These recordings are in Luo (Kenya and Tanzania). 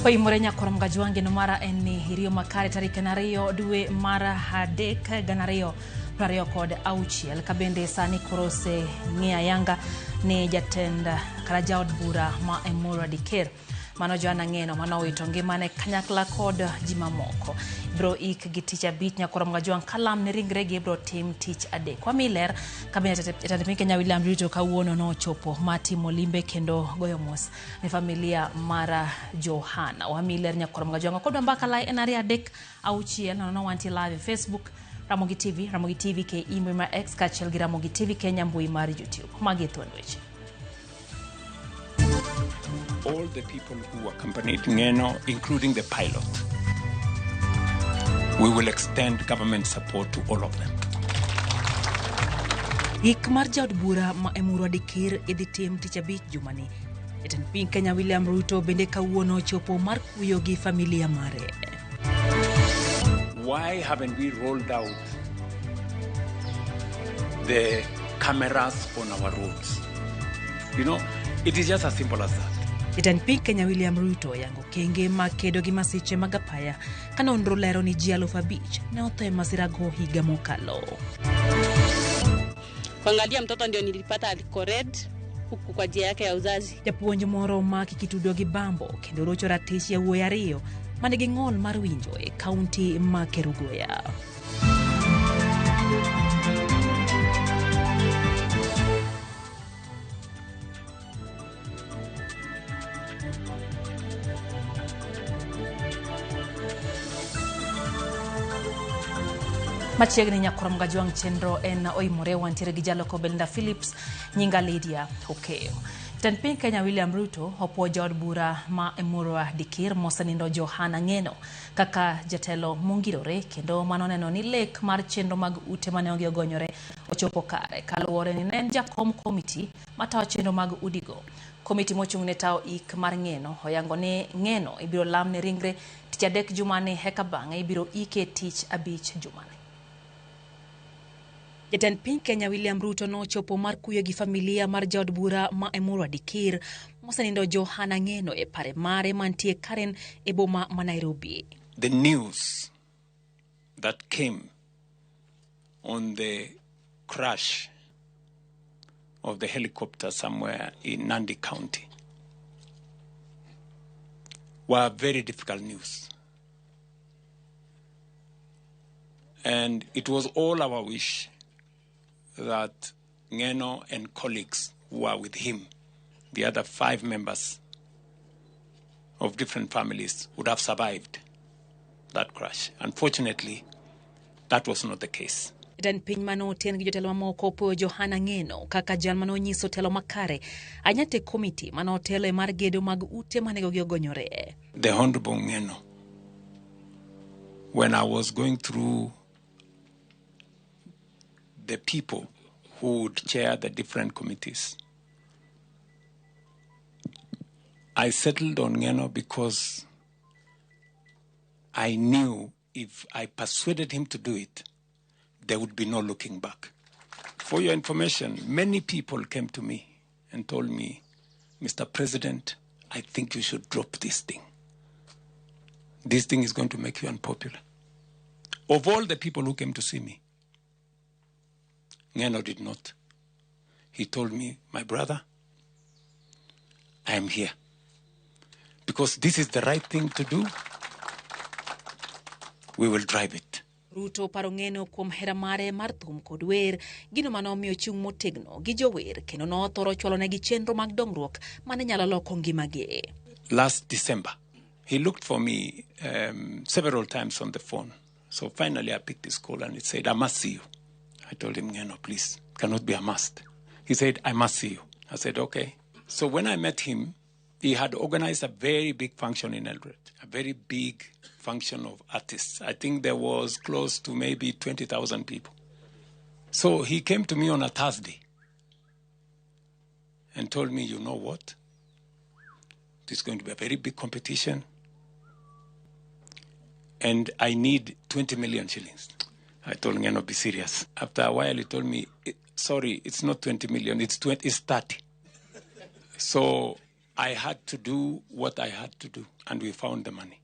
Oimore nyakwar Mgajwangi no mara en ni iriyo makare tarik en 2 dwe mar 3 2026 kabende sani koro oseng'e ayanga ni jatend kata jaod bura ma Emurua Dikirr mano Johana Ng'eno mano owito ngimane kanyakla kod ji mamoko. Ibiro ik gi tich abich nyakwar Mgajwang' kalam ne ringregi ibiro tim tich adek. Wami ler kabende jatend piny Kenya William Ruto kawuono nochopo ma timo limbe kendo goyo mos ne familia mar Johana. Wami ler nyakwar Mgajwang' kodwa mbaka lai en 2 3 6 nono wantie live e Facebook Ramogi TV, Ramogi TV KE mbui mar X kaachiel gi Ramogi TV Kenya mbui mar YouTube. Magi e thuond weche. All the people who accompanied Ngeno, including the pilot, we will extend government support to all of them. Ik mar jaod bura ma Emurua Dikirr idhi tim tich abich jumani. Jatend piny Kenya William Ruto bende kawuono ochopo mar kuyo gi familia mare. Why haven't we rolled out the cameras on our roads? It is just as simple as that. Jatend piny Kenya William Ruto oyango kenge mag kedo gi masiche mag apaya ka nonro lero ni ji 5,000 ne otho e masirago higa mokalo. Kuangalia mtoto ndio nilipata aliko red huku kwa njia yake ya uzazi. Japuonj moro maki kitudo gi bambo kendo rocho ratich yawuoyi ariyo manigi ng'ol mar winjo e kaunti ma Kerugoya. Machiegni nyakwar Mgajwang' chenro en oimore wantiere gi jaloko Belinda Phillips, nyinga Lydia Okeyo. Jatend piny Kenya William Ruto opuo jaod bura ma Emurua Dikirr mosenindo Johana Ng'eno kaka jatelo mongirore kendo mano neno ni lek mar chenro mag ute mane ogonyore ochopo kare kaluwore ni ne en jakom komiti matayo chenro mag udigo. Komiti mochung' ne tayo ik mar Ng'eno oyango ni Ng'eno ibiro lam ne ringre tich adek jumani eka bang'e ibiro ike tich abich jumani. Jatend piny Kenya William Ruto nochopo mar kuyo gi familia mar jaod bura ma Emurua Dikirr mosenindo Johana Ng'eno e pare mare mantie Karen e boma ma Nairobi. The news that came on the crash of the helicopter somewhere in Nandi County were very difficult news. And it was all our wish that Ng'eno and colleagues who were with him, the other 5 members of different families, would have survived that crash. Unfortunately, that was not the case. Jatend piny mane oten gi jotelo mamoko opuoyo Johana Ng'eno kaka jal mane onyiso telo makare ahinya te komiti mane otelo e mar gedo mag ute mane gogi ogonyore. The Honorable Ng'eno, when I was going through the people who would chair the different committees, I settled on Ng'eno because I knew if I persuaded him to do it, there would be no looking back. For your information, many people came to me and told me, Mr. President, I think you should drop this thing. This thing is going to make you unpopular. Of all the people who came to see me, Ng'eno did not. He told me, my brother, I am here because this is the right thing to do. We will drive it. Ruto paro Ng'eno kuom hera mare mar thum kod wer, gino mane omiyo chung' motegno gi jower kendo nothoro chwalonegi chenro mag dongruok mane nyalo loko ngimagi. Last December, he looked for me several times on the phone. So finally I picked his call and he said, I must see you. I told him, Ng'eno, please, cannot be a must. He said, I must see you. I said, okay. So when I met him, he had organized a very big function in Eldoret, a very big function of artists. I think there was close to maybe 20,000 people. So he came to me on a Thursday and told me, you know what? This is going to be a very big competition. And I need 20 million shillings. I told him, no, be serious. After a while, he told me, sorry, it's not 20 million, it's 20, it's 30. So I had to do what I had to do, and we found the money.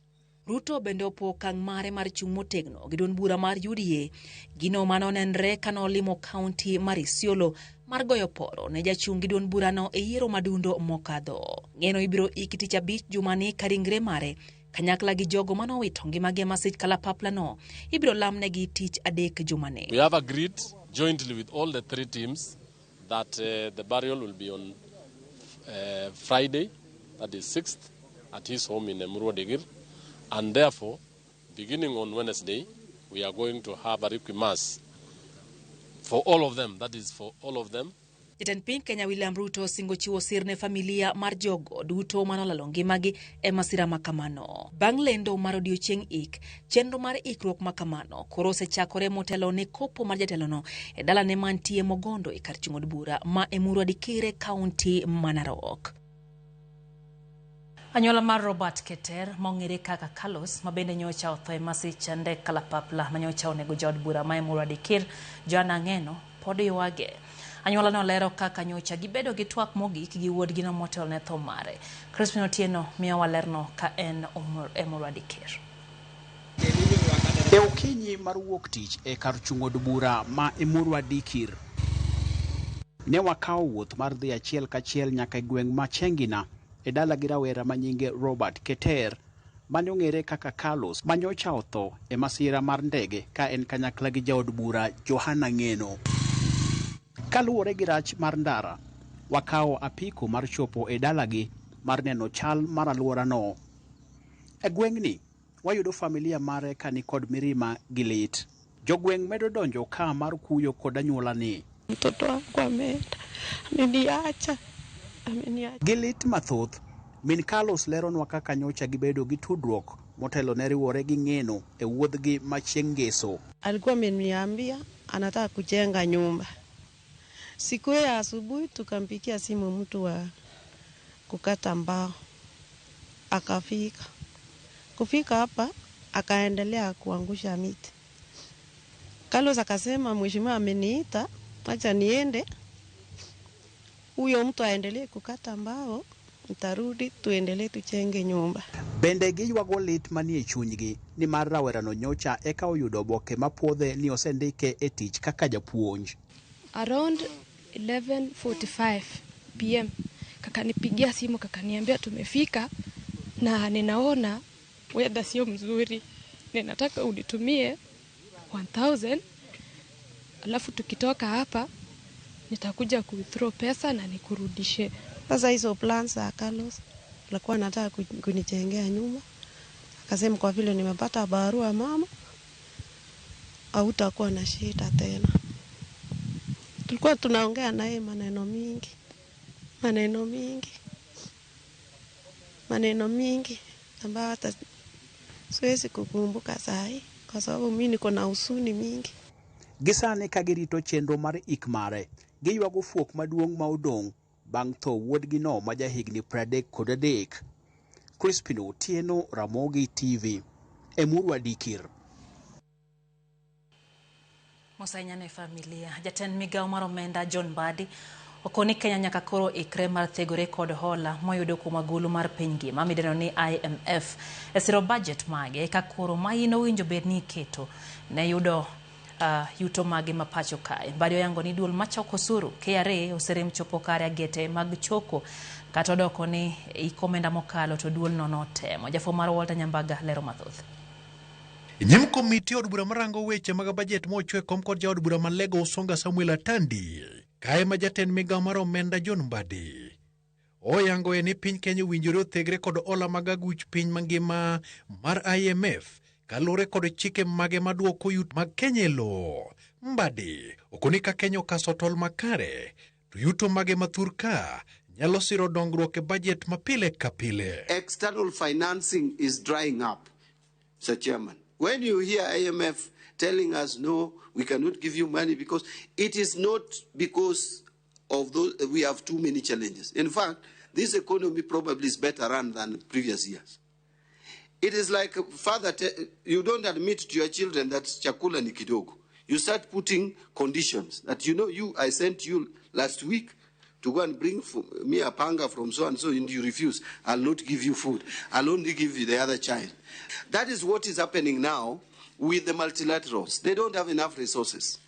Ruto bende opuo okang' mare mar chung' motegno gi duond bura mar UDA, gino manonenre kanolimo kaunti mar Isiolo mar goyo poro ne jachung' gi duond burano e yiero madundo mokadho. Ng'eno ibiro iki tich abich jumani ka ringre mare kanyakla gi jogo manowito ngimagi e masich kalapaplano ibiro lamnegi tich adek jumani. We have agreed jointly with all the three teams that the burial will be on Friday, that is 6th, at his home in Emurua Dikirr. And therefore, beginning on Wednesday, we are going to have a requiem mass for all of them. That is for all of them. Jatend piny Kenya William Ruto osingo chiwo sir ne familia mar jogo duto manolalo ngimagi e masira makamano. Bang' lendo mar odiochieng' ik, chenro mar ikruok makamano koro osechakore motelo ne kopo mar jatelono e dalane mantie Mogondo e kar chung' od bura ma Emurua Dikirr, kaunti ma Narok. Anyuola mar Robert Keter mong'ere kaka Carlos ma bende nyocha otho e masich ndek kalapapla manyocha onego jaod bura ma Emurua Dikirr Johana Ng'eno pod ywage. Anyuola no lero kaka nyocha gibedo gi twak mogik gi wuodgino motelo ne tho mare. Crispin Otieno miyowa lerno ka en Emurua Dikirr. E okinyi mar wuok tich e kar chung' od bura ma Emurua Dikirr, ne wakawo wuoth mar dhi achiel kachiel nyaka e gweng' ma Chengina e dala gi rawera ma nyinge Robert Keter mane ong'ere kaka Carlos manyocha otho e masira mar ndege ka en kanyakla gi jaod bura Johana Ng'eno. Kaluwore gi rach mar ndara, wakawo apiko mar chopo e dalagi mar neno chal mar alworano. E gweng'ni, wayudo familia mare ka nikod mirima gi lit. Jogweng' medo donjo ka mar kuyo kod anyuolani. Mtoto wangu ameenda, ameniacha, ameniacha. Gi lit mathoth, min Carlos leronwa kaka nyocha gibedo gi tudruok motelo ne riwore gi Ng'eno e wuodhgi ma chieng' ngeso. Alikuwa ameniambia anataka kujenga nyumba. Siku ya asubuhi tukampigia simu mtu wa kukata mbao, akafika. Kufika hapa akaendelea kuangusha miti. Carlos akasema mheshimiwa ameniita, acha niende, huyo mtu aendelee kukata mbao, nitarudi tuendelee tujenge nyumba. Bende giywago lit manie chunygi ni mar rawerano nyocha eka oyudo oboke mapuodhe ni osendike e tich kaka japuonj. Around 11:45 p.m. kakanipigia simu kakaniambia tumefika na ninaona weather sio mzuri, ninataka unitumie 1000 alafu tukitoka hapa nitakuja kuwithdraw pesa na nikurudishe. Sasa hizo plans za Carlos alikuwa anataka kunijengea nyumba, akasema kwa vile nimepata barua mama, hautakuwa na shida tena. Tulikuwa tunaongea naye maneno mingi, maneno mingi, maneno mingi ambayo hata siwezi kukumbuka sahi kwa sababu mimi niko na huzuni mingi. Gisani ka girito chenro mar ik mare, giywago fuok maduong' ma odong' bang' tho wuodgino ma jahigni 33. Crispin Otieno, Ramogi TV, Emurua Dikirr. Mosainya ne familia. Jatend migawo mar omenda John Mbadi okoni Kenya nyaka koro ikre mar thegore kod hola moyudo kuom agulu mar piny ngima midendo ni IMF e siro budget mage ka koro maino owinjo bed ni iketo ne yudo yuto mage ma pacho kae. Mbadi oyango ni duol machoko osuru KRA oserem chopo kare agete mag choko kata odoko ni iko omenda mokalo to duol no notemo. Jafwambo mar Walter Nyambaga lero mathoth. Nyim komiti od bura marango weche mag bajet mochwe kom kod jaod bura Malego Usonga Samuel Atandi kae ma jatend migawo mar omenda John Mbadi oyango e ni piny Kenya owinjore othegre kod hola mag aguch piny mangima mar IMF kaluwore kod chike mage maduoko yuto mag Kenya e lowo. Mbadi okoni ka Kenya okaso tol makare to yuto mage mathur ka nyalo siro dongruok e bajet ma pile ka pile. External financing is drying up, Sir Chairman. When you hear IMF telling us, no, we cannot give you money, because it is not because of those, we have too many challenges. In fact, this economy probably is better run than previous years. It is like father, you don't admit to your children that chakula ni kidogo. You start putting conditions that, you know, you, I sent you last week to go and bring me a panga from so and so, and you refuse, I'll not give you food. I'll only give you the other child. That is what is happening now with the multilaterals. They don't have enough resources.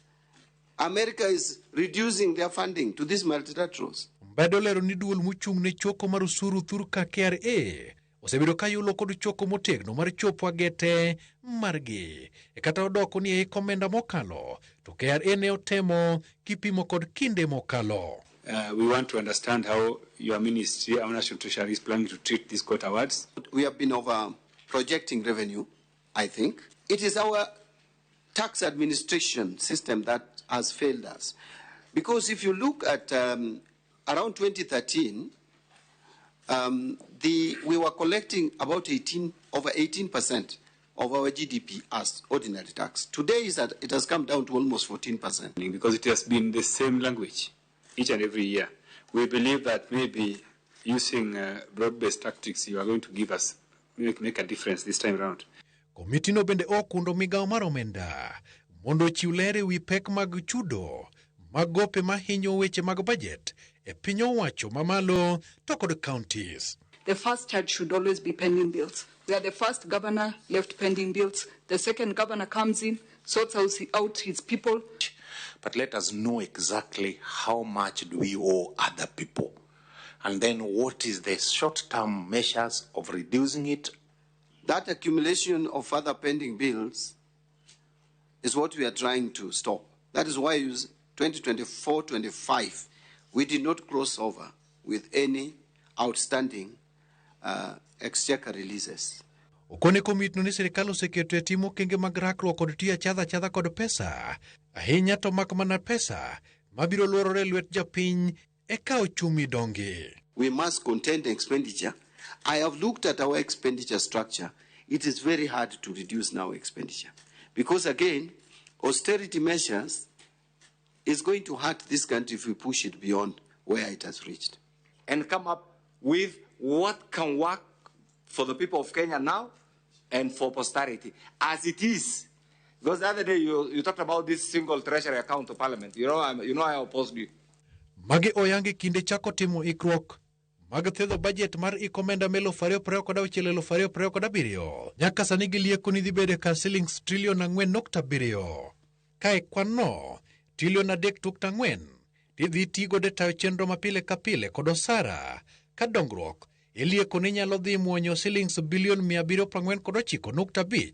America is reducing their funding to these multilaterals. Mbadi olero ni duol mochung' ne choko mar osuru thurka KRA osebedo ka yulo kod choko motegno mar chopo agete margi. E kata odoko ni e hik omenda mokalo to KRA ne otemo kipimo kod kinde mokalo. We want to understand how your ministry, our National Treasury, is planning to treat these court awards. We have been over projecting revenue, I think. It is our tax administration system that has failed us. Because if you look at around 2013, we were collecting about over 18% of our GDP as ordinary tax. Today is that it has come down to almost 14%. Because it has been the same language each and every year. We believe that maybe using broad-based tactics, you are going to give us, make a difference this time round. Komiti no bende okundo migawo mar omenda mondo ochiw ler e wi pek mag chudo mag gope mahinyo weche mag bajet e piny owacho mamalo to kod counties. The first charge should always be pending bills. We are the first governor left pending bills. The second governor comes in, sorts out his people. But let us know exactly how much do we owe other people. And then what is the short-term measures of reducing it? That accumulation of further pending bills is what we are trying to stop. That is why 2024-25, we did not cross over with any outstanding exchequer releases. Okone komitno ni sirikal oseketo e timo okenge mag rakruok kod tiyo achadha achadha kod pesa, ahinya to mak mana pesa mabiro luorore lwet japiny eka ochumi dongi. We must contain expenditure. I have looked at our expenditure structure. It is very hard to reduce now expenditure because, again, austerity measures is going to hurt this country if we push it beyond where it has reached. And come up with what can work for the people of Kenya now and for posterity, as it is. Because the other day you talked about this single treasury account to Parliament. You know I opposed you. Magi oyangi kinde chako timo ikruok mag thiedho bajet mar hik omenda 2026-2027 nyaka sani gilieko ni dhi bedo kar silings trilion 4.7 kae kwan no trilion 3.4 tidhi ti godo e tayo chenro mapile ka pile kod osara ka dongruok ilieko ni nyalo dhi muonyo silings bilion 749.5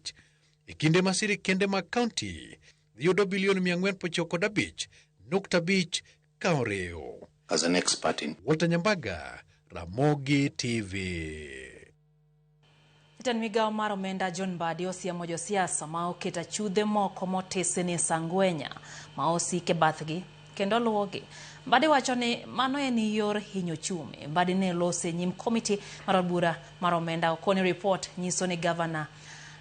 e kinde ma sirikende mag kaunti dhi yudo bilion 495.5 ka oriw. As an expert in Walter Nyambaga, Ramogi TV. Jatend migawo mar omenda John Mbadi osiemo josiasa ma oketo achudhe moko motisi ni sangwenya ma osik e bathgi kendo luwogi. Mbadi wacho ni mano en yor hinyo ochumi. Mbadi ne lose nyim komiti mar od bura mar omenda okoni ripot nyiso ni gavana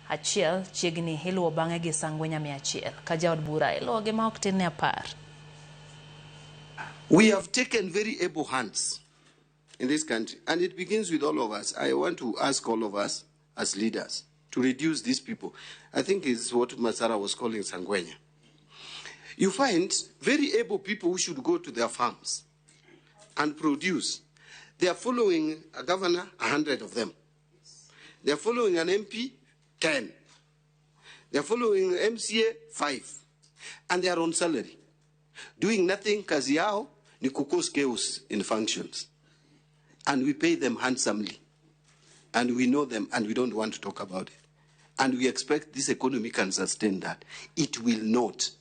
achiel chiegni iluwo bang'e gi sangwenya 100 ka jaod bura iluwo gi ma ok tin ne 10. We have taken very able hands in this country, and it begins with all of us. I want to ask all of us as leaders to reduce these people. I think it's what Masara was calling sangwenya. You find very able people who should go to their farms and produce. They are following a governor, 100 of them. They are following an MP, 10. They are following MCA, 5. And they are on salary. Doing nothing, kazi yao ni kucause chaos in functions. And we pay them handsomely. And we know them, and we don't want to talk about it. And we expect this economy can sustain that. It will not.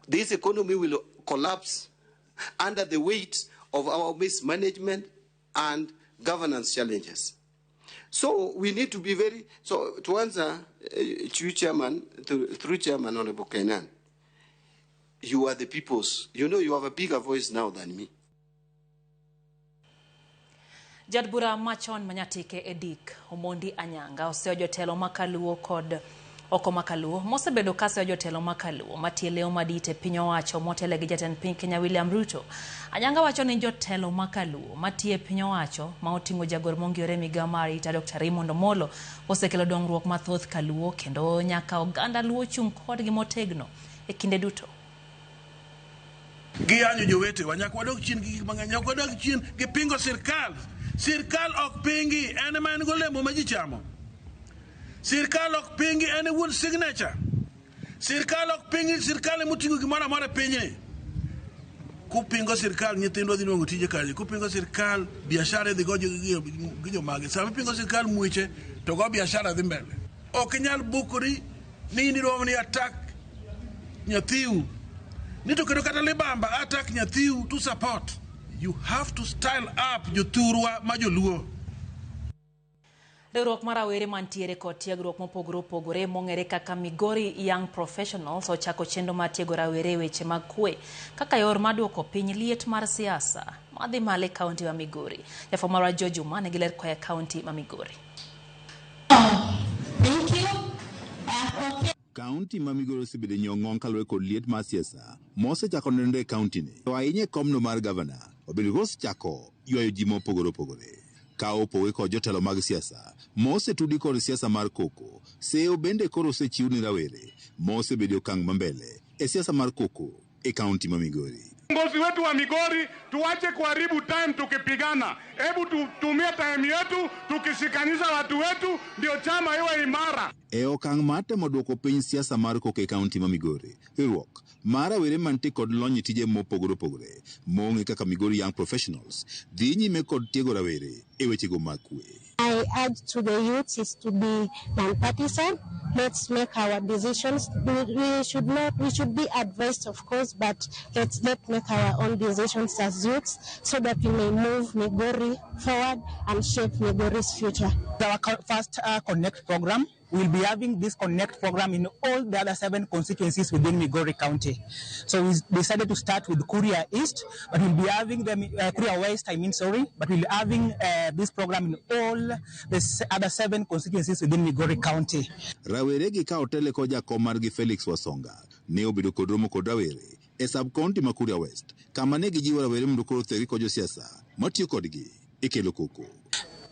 This economy will collapse under the weight of our mismanagement and governance challenges. So we need to be very... So to answer to Chairman, through Chairman Honorable Kenan, you are the people's... You know you have a bigger voice now than me. Jaod bura machon manyatike Edik Omondi Anyanga oseyo jotelo makaluo kod oko makaluo mosebedo kaseyo jotelo makaluo matie leo madit e piny owacho motelo gi jatend piny Kenya William Ruto. Anyanga wacho ni jotelo makaluo matie piny owacho ma oting'o jagor mongirore migawo mar arita Dr. Raymond Omolo osekelo dongruok mathoth kaluo kendo nyaka oganda luo chung' kodgi motegno e kinde duto. Giyanyo jowetewa, nyaka wadog chien gi gik mang'eny, nyaka wadog chien gi pingo sirkal. Sirkal ok pingi, en ema en golemo ma ji chamo. Sirkal ok pingi, en e wuon signature. Sirkal ok pingi, sirkal ema oting'o gimoro amora e pinyni. Kupingo sirkal, nyithindwa dhi nwang'o tije kaje. Kupingo sirkal, biashara idhi go gi jomage. Sama ipingo sirkal mweche, to go biashara dhi mbele. Ok inyal bukori ni in idwa ni attack nyathiu. Ni to kendo kata libamba attack nyathiu to support. You have to style up jothurwa ma joluo. Riwruok mar rawere mantiere kod tiegruok mopogore opogore mong'ere kaka Migori Young Professionals ochako chenro mar tiego rawere e weche mag kwe kaka yor mar duoko piny liet mar siasa madhi malo e kaunti ma Migori. Jafwambo marwa George Juma nigi ler koa e kaunti ma Migori. Kaunti ma Migori osebedo nyong'ong kaluwore kod liet mar siasa mosechako nenore e kaunti ni. To ahinya e komno mar gavana, obedo kosechako ywayo ji mopogore opogore. Ka opogore kod jotelo mag siasa mosetudi kod siasa mar koko, seyo bende koro osechiw ne rawere mosebedo e okang' mambele e siasa mar koko e kaunti ma Migori. Viongozi wetu wa Migori, tuache kuharibu time tukipigana. Hebu tutumie time yetu tukishikanisha watu wetu, ndio chama iwe imara. E okang' mar temo duoko piny siasa mar koko e kaunti ma Migori, riwruok mar rawere mantie kod lony e tije mopogore opogore mong'e kaka Migori Young Professionals dhi nyime kod tiego rawere e wechego mag kwe. I urge to the youths is to be non-partisan. Let's make our decisions. We should not. We should be advised, of course, but let's let make our own decisions as youths so that we may move Migori forward and shape Migori's future. Our first Connect program. We'll be having this Connect program in all the other 7 constituencies within Migori County. So we decided to start with Kuria East, but we'll be having them, Kuria West, I mean, sorry, but we'll be having this program in all the other 7 constituencies within Migori County. Rawere gi ka otele kod jakom margi Felix Wasonga ne obedo kod romo kod rawere e sub-county ma Kuria West, kama ne gijiwo rawere mondo koro thegi kod josiasa matiyo kodgi e kelo koko.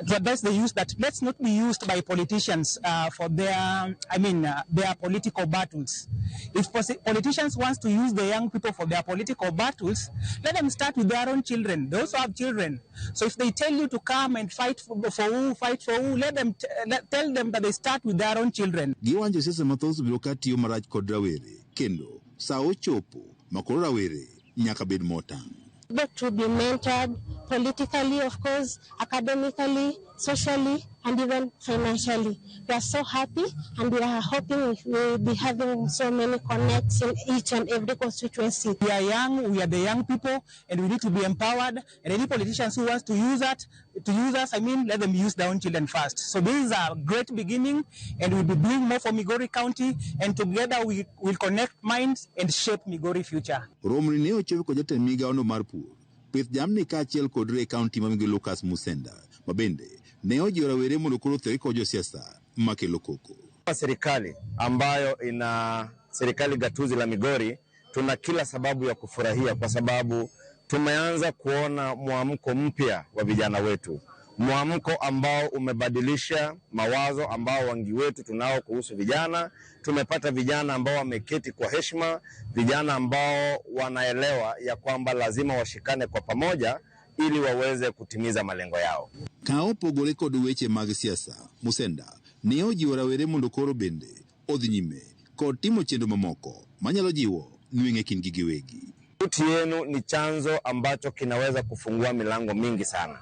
To address the youth that let's not be used by politicians for their, their political battles. If politicians want to use the young people for their political battles, let them start with their own children. They also have children. So if they tell you to come and fight for who, fight for who, let them tell them that they start with their own children. Giwanjo siasa mathoth obiro ka tiyo marach kod rawere, kendo sa ochopo ma koro rawere nyaka bed motang'. But to be mentored politically, of course, academically, socially, and even financially. We are so happy, and we are hoping we will be having so many connects in each and every constituency. We are young, we are the young people, and we need to be empowered. And any politicians who wants to use that, to use us, let them use their own children first. So this is a great beginning, and we'll be doing more for Migori County, and together we will connect minds and shape Migori future. Romni ne ochopo kod jatend migawono mar pur, pith jamni kaachiel kod re kaunti ma Migori Lucas Musenda, ma bende ne ojiwo rawere mondo koro thegi kod josiasa makelo koko. Serikali ambayo ina serikali gatuzi la Migori, tuna kila sababu ya kufurahia kwa sababu tumeanza kuona mwamko mpya wa vijana wetu, mwamko ambao umebadilisha mawazo ambao wengi wetu tunao kuhusu vijana. Tumepata vijana ambao wameketi kwa heshima, vijana ambao wanaelewa ya kwamba lazima washikane kwa pamoja ili waweze kutimiza malengo yao. Ka opogore kod weche mag siasa, Musenda ne ojiwo rawere mondo koro bende odhi nyime kod timo chenro mamoko manyalo jiwo nweng'e kindgi giwegi. Sauti yenu ni chanzo ambacho kinaweza kufungua milango mingi sana,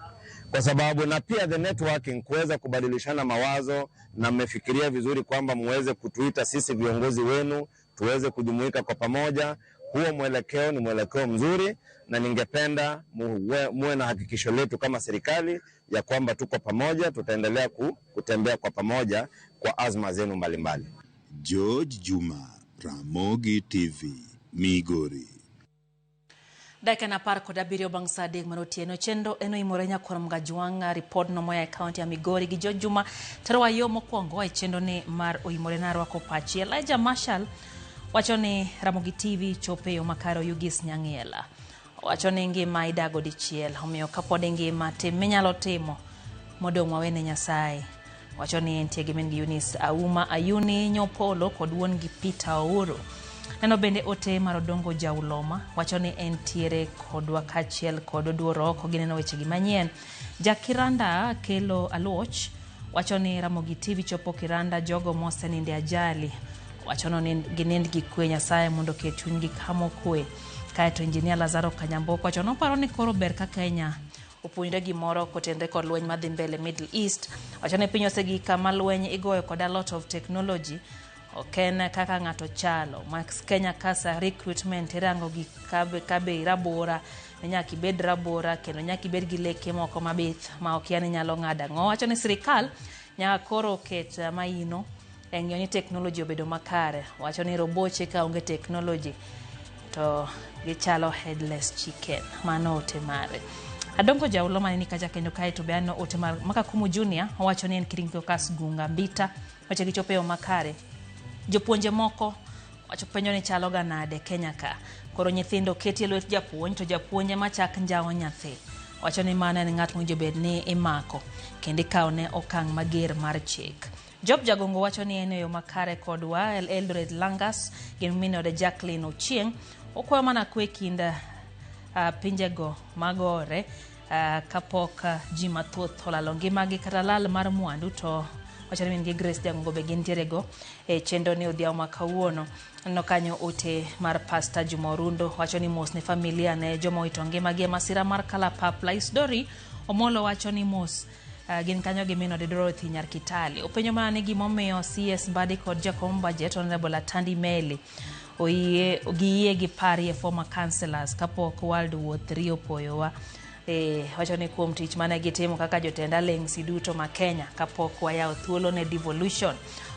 kwa sababu na pia the networking, kuweza kubadilishana mawazo, na mmefikiria vizuri kwamba muweze kutuita sisi viongozi wenu tuweze kujumuika kwa pamoja. Huo mwelekeo ni mwelekeo mzuri, na ningependa muwe na hakikisho letu kama serikali ya kwamba tuko pamoja, tutaendelea kutembea kwa pamoja kwa azma zenu mbalimbali. George Juma, Ramogi TV, Migori. Dakika na 17 bang' sa 3 mar otieno. Chenro en oimore nyakwar Mgajwang' ripod no moa e kaunti ya Migori gi George Juma terowa yo mokwongo e chenro ni mar oimore narwako pachi. Elijah Marshall wacho ni Ramogi TV chope yo makare Oyugis Nyang'iela. Wacho ni ngima idago dichiel, omiyo kapod ingima tim minyalo timo modong' wawene Nyasaye. Wacho ni entie gi min gi Eunice Auma Ayuni Nyopolo kod wuon gi Peter Ouru. Neno bende ote mar Odongo Jauloma wacho ni entiere kodwa kaachiel kod Oduor oko gineno wechegi manyien. Jakiranda kelo Aluoch wacho ni Ramogi TV chopo Kiranda jogo moseninde ajali wacho ni ginind gi kwe Nyasaye mondo oket chunygi kama okwe. Kaeto Injinia Lazaro Kanyamboko wacho noparo ni koro ber ka Kenya opuonjre gimoro kotenre kod lweny madhi mbele Middle East. Wacho ni piny osegik kama lweny igoyo kod a lot of technology ok en kaka ng'ato chalo. Max Kenya kasa recruitment irango gi kabe irabora ni nyaka ibed rabora kendo nyaka ibed gi leke moko mabith ma okia ni nyalo ng'ado ang'o. Wacho ni sirikal nyaka koro ket maino e ng'iyo ni teknoloji obedo makare. Wacho ni roboche ka onge teknoloji to gichalo headless chicken. Mano ote mare. Adongo Jaulo mane ni kacha kendo kae to be aneno ote mar Makakumu Junior owacho ni en Kiringo Kasgunga Mbita weche gichopo e yo makare. Jopuonje moko wacho penjo ni chalo ga nade Kenya ka. Koro nyithindo keti e lwet japuonj to japuonj ema chak njawo nyathi. Wacho ni mano en ng'at mowinjo bed ni imako kendo ikawone okang' mager mar chik. Job Jagongo wacho ni en e yo makare kodwa Eldoret Langas gi min ode Jacqueline Ochieng' okwayo mana kwe kind pinjego magore kapok ji mathoth olalo ngimagi kata lal mar mwandu to wacho ni min gi Grace Jagongo be gintiere go e chenro ni odhiambo ma kawuono. Aneno kanyo ote mar Pastor Juma Orundo wacho ni mos ne familia ne joma owito ngimagi e masira mar Kalapapla. Isdori Omolo wacho ni mos gin kanyo gi min ode Dorothy Nyarkitale. Openjo mana ni gimomiyo CS Mbadi kod Jakom Budget Honorable Atandi Meli oyie giyie gi parie former councillors kapok World War III opoyowa. Wacho ni kuom tich mane gitimo kaka jotend alengsi duto ma Kenya kapok wayawo thuolo ne devolution.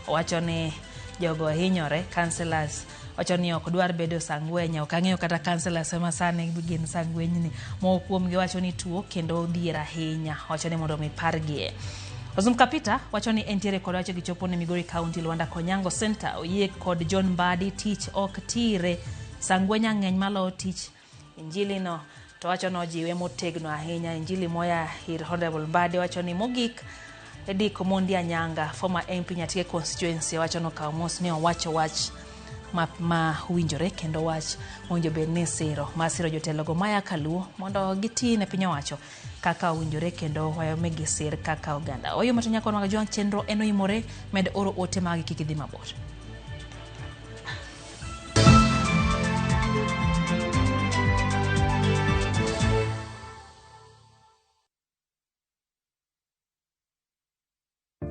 Owacho ni jogo hinyore, councillors wacho ni ok dwar bedo sangwenya. Ok ang'eyo kata councillors ema sani gin sangwenyni. Moko kuomgi wacho ni tuo kendo odhier ahinya. Wacho ni mondo mi pargie. Ozum Kapita wacho ni entiere kod wacho gichopo ne Migori County Luanda Konyango Center. Oyie kod John Mbadi tich ok tire. Sangwenya ng'eny maloyo tich. Injili no to wacho nojiwe motegno ahinya. Injili moya ir Honorable Mbadi wacho ni mogik Edick Omondi Anyanga, former MP Nyatike constituency wacho nokawo mos ni owacho wach ma winjore kendo wach mowinjo bed ni siro mar siro jotelogo maya kaluo mondo giti ne piny owacho kaka owinjore kendo wayomigi sir kaka oganda. Oyo matin nyakon mag jwang' chenro en oimore med oro ote magi kik idhi mabor.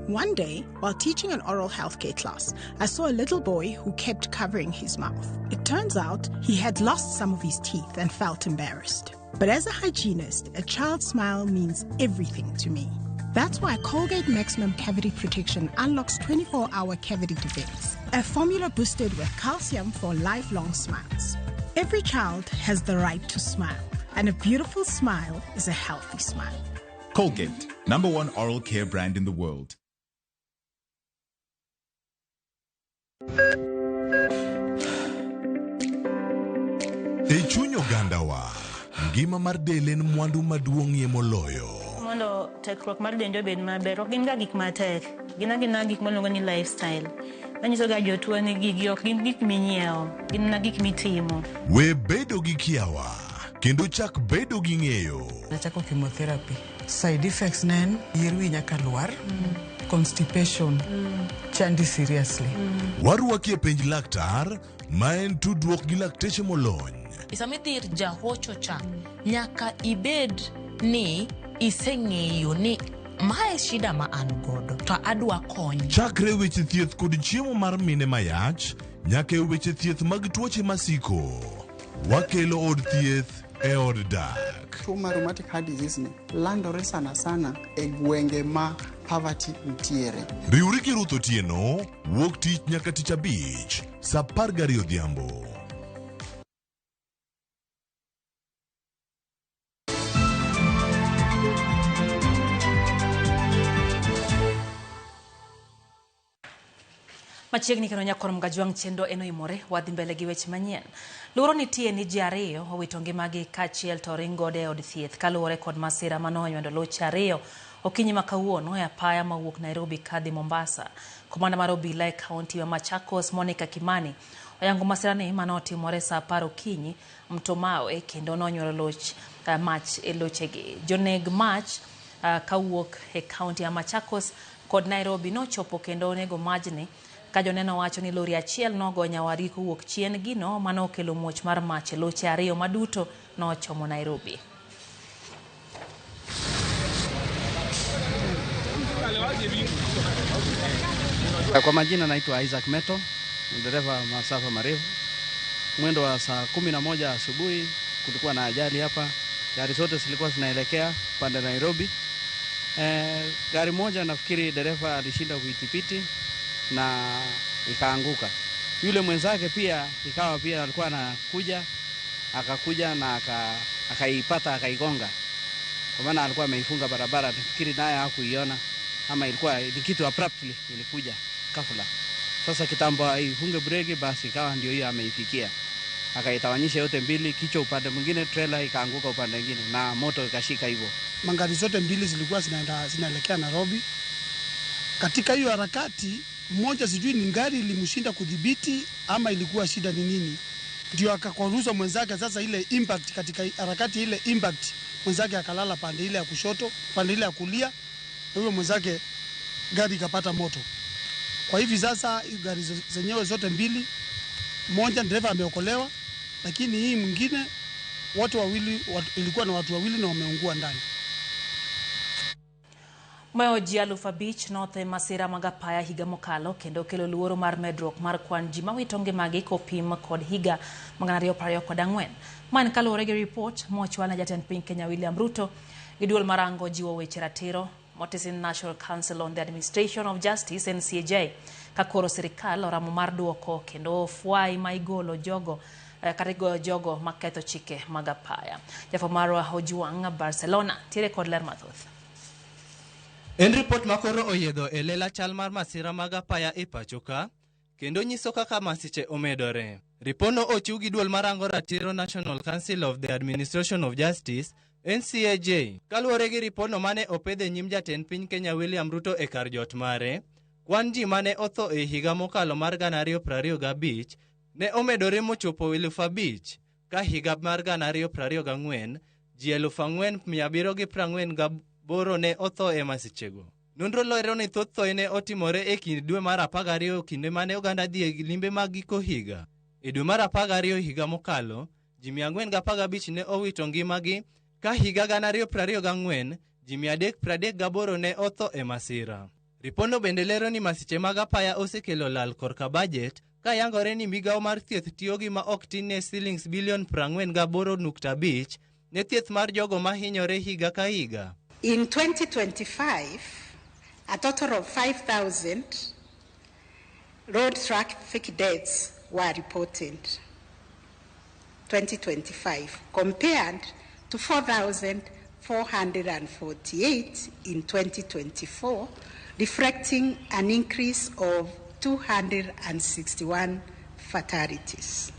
One day, while teaching an oral healthcare class, I saw a little boy who kept covering his mouth. It turns out he had lost some of his teeth and felt embarrassed. But as a hygienist, a child's smile means everything to me. That's why Colgate Maximum Cavity Protection unlocks 24-hour cavity defense, a formula boosted with calcium for lifelong smiles. Every child has the right to smile, and a beautiful smile is a healthy smile. Colgate, #1 oral care brand in the world. E chuny ogandawa, ngima mar del en mwandu maduong'ie moloyo. Mondo tekruok mar dendwa obed maber, ok gin ga gik matek, gin agina gik miluongo ni lifestyle. Manyiso ga jotuo ni gigi ok gin gik minyiewo, gin mana gik mitimo. We bedo gi kiawa, kendo chak bedo gi ng'eyo. Nachako chemotherapy. Side effects ne en yier wi nyaka lwar, constipation, chandi seriously. Warwaki e penj laktar, ma en tudruok gi lakteche molony. Sama idhi ir jahocho cha, nyaka ibed ni iseng'eyo ni mae shida ma an godo to adwa kony. Chakre weche thieth kod chiemo mar mine mayach, nyaka e weche thieth mag tuoche masiko. Wakelo od thieth e od dak. Tuo mar rheumatic heart disease ni landore sana sana e gwenge ma poverty nitiere. Riwri gi Ruth Otieno, wuok tich nyaka tich abich, saa 12 odhiambo. Machiegni kendo nyakor Mgajwang' chenro en oimore, wadhi mbele gi weche manyien. Luoro nitie ni ji ariyo owito ngimagi kaachiel to ring godo e od thieth kaluwore kod masira mane onywando loche ariyo okinyi ma kawuono e apaya mawuok Nairobi kadhi Mombasa. Komanda mar obila e kaunti ma Machakos Monica Kimani Oyango masirani mane otimore saa 10 okinyi Mto Mawe kendo nonyuolo loch mach e lochegi. Joneg mach kawuok e kaunti ya Machakos kod Nairobi nochopo kendo onego majni ka joneno wacho ni lori achiel nogo nyawadgi kowuok chien gino mane okelo muoch mar mach e loche ariyo maduto nochomo Nairobi. Kwa majina naitwa Isaac Meto, ni dereva masafa marefu. Mwendo wa saa 11 asubuhi kulikuwa na ajali hapa. Gari zote zilikuwa zinaelekea pande Nairobi. Gari moja nafikiri dereva alishinda kuitipiti na ikaanguka. Yule mwenzake pia ikawa pia alikuwa anakuja, akakuja na akaipata akaigonga. Kwa maana alikuwa ameifunga barabara, nafikiri naye hakuiona ama ilikuwa ni kitu abruptly ilikuja ghafla. Sasa kitambo aifunge breki, basi ikawa ndio hiyo ameifikia. Akaitawanyisha yote mbili, kichwa upande mwingine, trailer ikaanguka upande mwingine na moto ikashika hivyo. Magari zote mbili zilikuwa zinaelekea Nairobi. Katika hiyo harakati, mmoja sijui ni gari ilimshinda kudhibiti ama ilikuwa shida ni nini, ndio akakwaruza mwenzake. Sasa ile impact, katika harakati ile impact, mwenzake akalala pande ile ya kushoto, pande ile ya kulia, na huyo mwenzake gari ikapata moto. Kwa hivi sasa gari zenyewe zote mbili, mmoja dereva ameokolewa, lakini hii mwingine watu wawili, ilikuwa na watu wawili na wameungua ndani. Moyo ji 5,000 notho e masira mag apaya higa mokalo kendo kelo luoro mar medruok mar kwan ji mawito ngimagi kopim kod higa 2024. Man kaluwore gi ripot mochwal ne jatend piny Kenya William Ruto gi duol marango jiwo weche ratiro Motisi National Council on the Administration of Justice NCAJ ka koro sirikal oramo mar duoko kendo fwai ma igolo jogo kata igoyo jogo maketho chike mag apaya. Jafwambo marwa Ojuang Barcelona tiere kod ler mathoth. En ripot makoro oyiedho e lela chal mar masira mag apaya e pacho ka, kendo nyiso kaka masiche omedore. Ripodno ochiw gi duol marango ratiro National Council of the Administration of Justice NCAJ. Kaluwore gi ripodno mane opedh e nyim jatend piny Kenya William Ruto e kar jot mare, kwan ji mane otho e higa mokalo mar 2025 ne omedore mochopo 5,000, ka higa mar 2024 ji 4,748 ne otho e masichego. Nonro lero ni thoth thoe ne otimore e kind dwe mar 12 kinde mane oganda dhi e limbe mag giko higa. E dwe mar 12 higa mokalo, ji 415 ne owito ngimagi, ka higa 2024 ji 338 ne otho e masira. Ripodno bende lero ni masiche mag apaya osekelo lal korka bajet, ka yangore ni migawo mar thieth tiyo gi ma ok tin ne silings bilion 48.5 ne thieth mar jogo mahinyore higa ka higa. In 2025, a total of 5,000 road traffic deaths were reported. 2025, compared to 4,448 in 2024, reflecting an increase of 261 fatalities.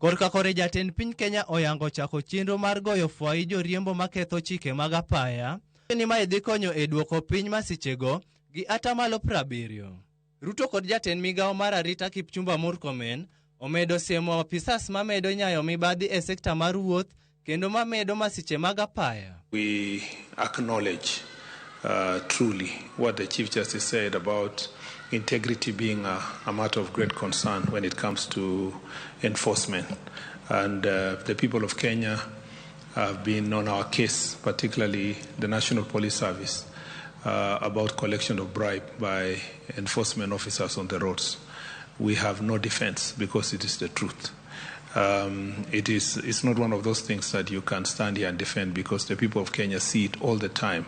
Korka kore jatend piny Kenya oyango chako chenro mar goyo fwai joriembo maketho chike mag apaya, ni mae dhi konyo e duoko piny masichego gi atamalo 70. Ruto kod jatend migawo mar arita Kipchumba Murkomen omedo siemo apisas mamedo nyayo mibadhi e sekta mar wuoth kendo mamedo masiche mag apaya. We acknowledge truly what the Chief Justice said about integrity being a matter of great concern when it comes to enforcement. And the people of Kenya have been on our case, particularly the National Police Service, about collection of bribe by enforcement officers on the roads. We have no defense because it is the truth. It's not one of those things that you can stand here and defend, because the people of Kenya see it all the time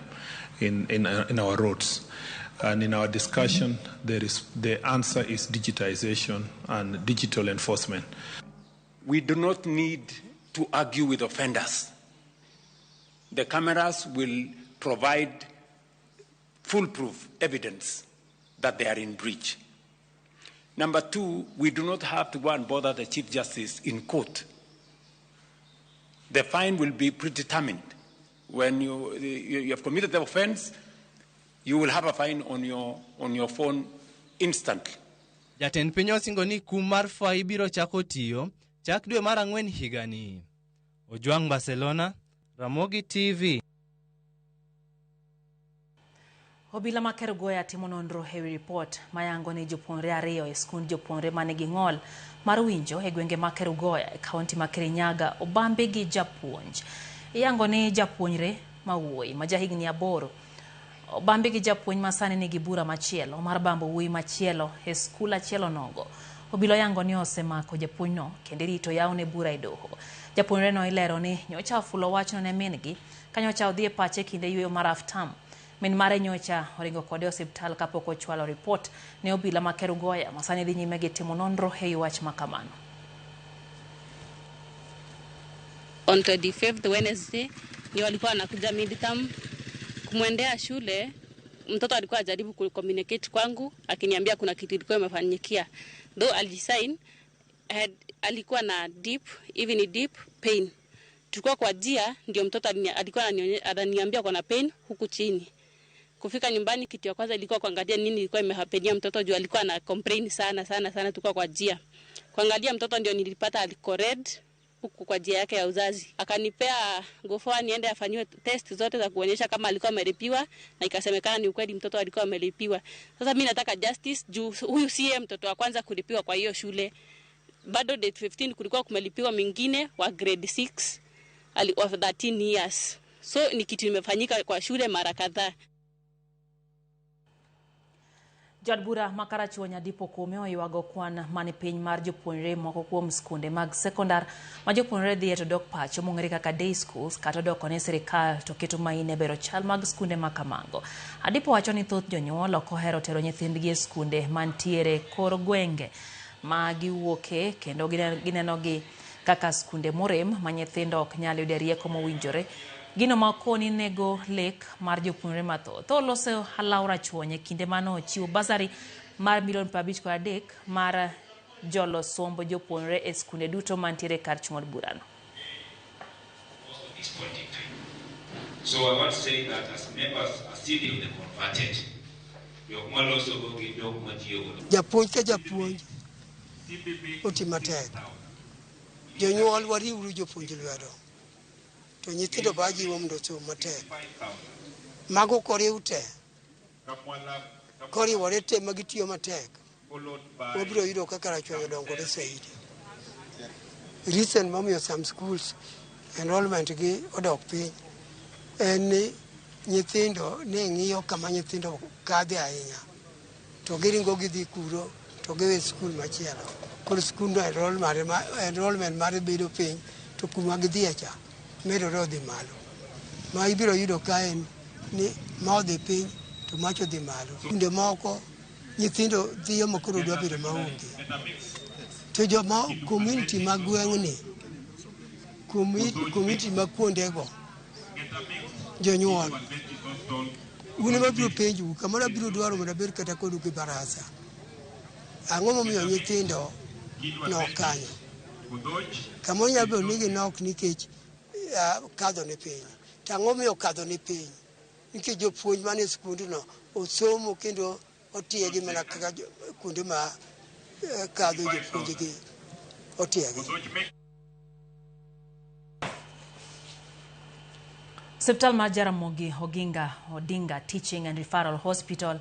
in our roads. And in our discussion, the answer is digitization and digital enforcement. We do not need to argue with offenders. The cameras will provide foolproof evidence that they are in breach. Number two, we do not have to go and bother the Chief Justice in court. The fine will be predetermined. When you have committed the offense, you will have a fine on your phone instantly. Jatend piny osingo ni kum mar fai biro chako tiyo chak dwe mar ang'wen higani. Ojwang Barcelona, Ramogi TV. Obila ma Kerugoya timo nonro e wi ripot mayango ni jopuonjre ariyo e skund jopuonjre manigi ng'ol mar winjo e gwenge ma Kerugoya e kaunti ma Kirinyaga obambi gi japuonj. Iyango ni japuonjre ma wuoyi ma jahigni 8 obambi gi japuonj ma sani nigi bura machielo mar bambo wuoyi machielo e skul achiel onogo. Obila oyango ni osemako japuonjno kendo irito yawne bura e doho. Japuonjreno ilero ni nyocha ofulo wachno ne min-gi ka nyocha odhi e pache kinde yueyo mar half term. Min mare nyocha oringo kode e osiptal kapok ochwalo ripot ne obila ma Kerugoya ma sani dhi nyime gi timo nonro e wi wach ma kamano. On 25th Wednesday ndio walikuwa wanakuja midterm kumwendea shule. Mtoto alikuwa ajaribu kucommunicate kwangu akiniambia kuna kitu ilikuwa imefanyikia. Though alisign alikuwa na deep, even deep pain. Tulikuwa kwa jia ndio mtoto alikuwa ananiambia kuna pain huku chini. Kufika nyumbani kitu ya kwanza ilikuwa kuangalia nini ilikuwa imehapenia mtoto juu alikuwa ana complain sana sana sana. Tulikuwa kwa jia. Kuangalia mtoto ndio nilipata alikuwa red huku kwa jia yake ya uzazi. Akanipea gofoa niende afanyiwe test zote za kuonyesha kama alikuwa amelipiwa, na ikasemekana ni ukweli mtoto alikuwa amelipiwa. Sasa mimi nataka justice juu huyu si mtoto wa kwanza kulipiwa kwa hiyo shule. Bado date 15 kulikuwa kumelipiwa mwingine wa grade 6 wa 13 years. So ni kitu imefanyika kwa shule mara kadhaa. Jaod bura ma Karachuonyo Adipo Kome oywago kwan mane piny mar jopuonjre moko kuom skunde mag sekondar ma jopuonjre dhiye to dok pacho mong'ere kaka day schools kata odoko ne sirikal to keto maine bero chal mag skunde ma kamago. Adipo wacho ni thoth jonyuol ok ohero tero nyithindgi e skunde mantiere kor gwenge ma giwuoke kendo ginenogi kaka skunde morem ma nyithindo ok nyal yude rieko mowinjore. Gino ma okoni nego lek mar jopuonjre mathoth. Oloso Halaw Rachuonyo e kinde mane ochiwo basari mar milion 53 mar jolo somb jopuonjre e skunde duto mantiere kar chung' od burano. So I want to say that as members are still in the converted, japuonj ka japuonj oti matek. Jonyuol wariwuru jopuonj lwedo. To nyithindo ba jiwo mondo osom matek. Mago koriw te, koriwore te ma gitiyo matek, wabiro yudo kaka Rachuonyo dongore saidi. Reason momiyo some schools enrollment gi odok piny en ni nyithindo ne ng'iyo kama nyithindo kadhe ahinya to giringo gidhi kuro to giwe skul machielo. Koro skundno enrollment mare bedo piny to kuma gidhiye cha medore odhi malo. Ma ibiro yudo ka en ni ma odhi piny to macho dhi malo. Skunde moko nyithindo dhiyo ma koro dwa bedo maonge. To joma community ma gweng'ni, community ma kuondego, jonyuol, un ema biro penjou, kamoro abiro dwaro mondo abed kata kodu gi barasa. Ang'o momiyo nyithindo nok kanyo? Kamoro nyalo bedo ni ginok nikech kadho ni piny. To ang'o momiyo kadho ni piny? Nikech jopuonj mane skundno osomo kendo otiegi mana kaka kuonde ma kadho jopuonjgi otiegi. Osiptal mar Jaramogi Oginga Odinga Teaching and Referral Hospital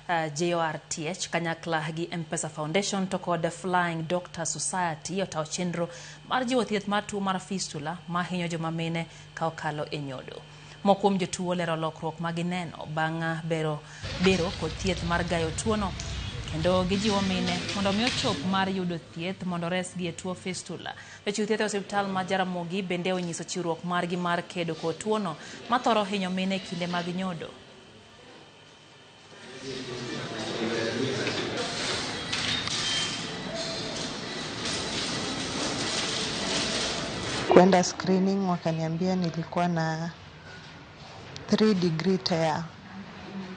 JORTH kanyakla gi M-Pesa Foundation to kod Flying Doctor Society otawo chenro mar jiwo thieth mar tuo mar fistula mahinyo joma mine ka okalo e nyodo. Moko kuom jotuo lero lokruok ma gineno bang' bero kod thieth mar gayo tuono kendo gijiwo mine mondo mi ochop mar yudo thieth mondo resgi e tuo fistula. Jochiw thieth e osiptal ma Jaramogi bende onyiso chiwruok margi mar kedo kod tuono mathoro hinyo mine e kinde mag nyodo. Kwenda screening wakaniambia nilikuwa na 3 degree tear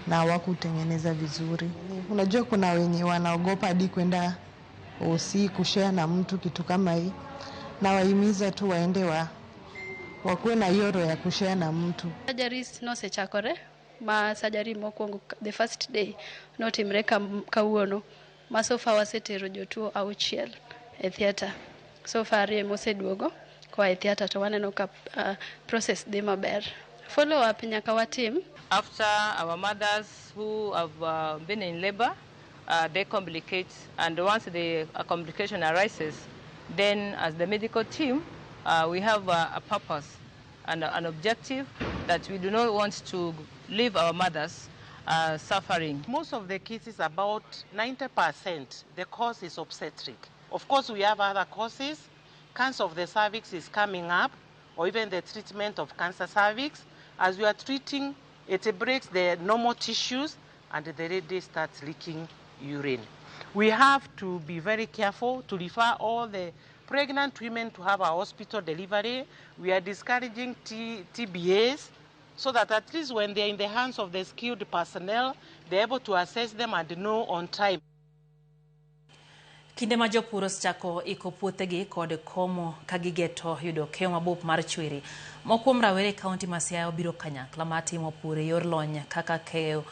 na hawakutengeneza vizuri. Unajua kuna wenye wanaogopa hadi kwenda OC kushare na mtu kitu kama hii, na wahimiza tu waende wakuwe na hiyo roho ya kushare na mtu. Surgeries nosechakore ma surgery mokwongo the first day notimre kawuono. Ma so far wasetero jotuo 6 e theatre. So far 2 moseduogo koa e theatre to waneno ka process dhi maber. Follow up nyaka watim. After our mothers who have been in labor, they complicate, and once the complication arises, then as the medical team, we have a purpose and an objective that we do not want to leave our mothers suffering. Most of the cases, about 90%, the cause is obstetric. Of course, we have other causes. Cancer of the cervix is coming up, or even the treatment of cancer cervix. As we are treating, it breaks the normal tissues and the lady starts leaking urine. We have to be very careful to refer all the pregnant women to have a hospital delivery. We are discouraging TBAs so that at least when they're in the hands of the skilled personnel, they're able to assess them and know on time. Kinde ma jopur osechako iko puothegi kod komo ka gigeto yudo keyo mabup mar chwiri. Moko kuom rawere e kaunti ma Siaya obiro kanyakla mar timo pur e yor lony kaka keyo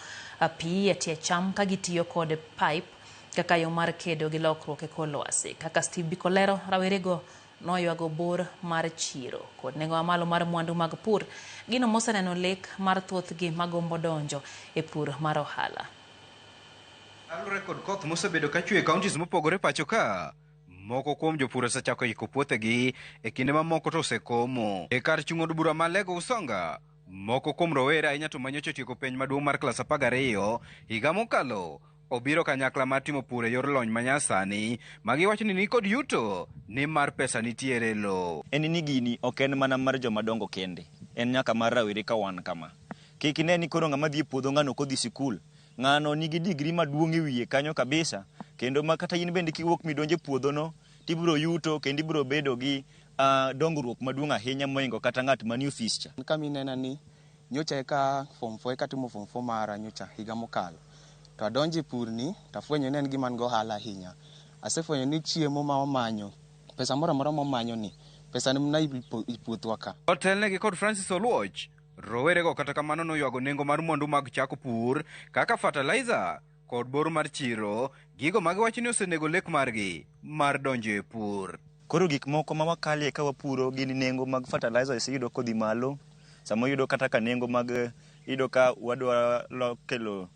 pi e tie cham ka gitiyo kod pipe kaka yo mar kedo gi lokruok e kor lwasi. Kaka Steve Biko lero, rawerego noywago bor mar chiro kod nengo mamalo mar mwandu mag pur, gino moseneno lek mar thothgi magombo donjo e pur mar ohala. Kaluwore kod koth mosebedo ka chwe e counties mopogore pacho ka, moko kuom jopur osechako iko puothegi e kinde ma moko to osekomo. E kar chung' od bura ma Lego Usonga, moko kuom rowere ahinya to manyocha otieko penj maduong' mar klas 12 higa mokalo, obiro kanyakla mar timo pur e yor lony manyasani ma giwacho ni nikod yuto nimar pesa nitiere e lowo. En ni gini ok en mana mar joma dongo kende, en nyaka mar rawere ka wan kama. Kik ine ni koro ng'ama dhi e puodho ng'ano ok odhi sikul. Ng'ano nigi digri maduong' e wiye kanyo kabisa, kendo ma kata in bende kiwuok midonjo e puodhono, tibiro yuto kendo ibiro bedo gi dongruok maduong' ahinya mohingo kata ng'at manie ofis cha. Kama inena ni nyocha eka form 4 eka timo form 4 mara nyocha higa mokalo. To adonjo e purni to afwenyo ni en gima nigi ohala ahinya. Asefwenyo ni chiemo ma wamanyo, pesa moro amora ma wamanyo ni, pesa ni mana e puothwa ka. Otelnegi kod Francis Oluoch, rowerego kata kamano noywago nengo mar mwandu mag chako pur kaka fertilizer kod bor mar chiro, gigo ma giwacho ni osenego lek margi mar donjo e pur. Koro gik moko ma wakalie ka wapuro gin nengo mag fertilizer iseyudo kodhi malo, sama iyudo kata ka nengo mag iyudo ka wadwa kelo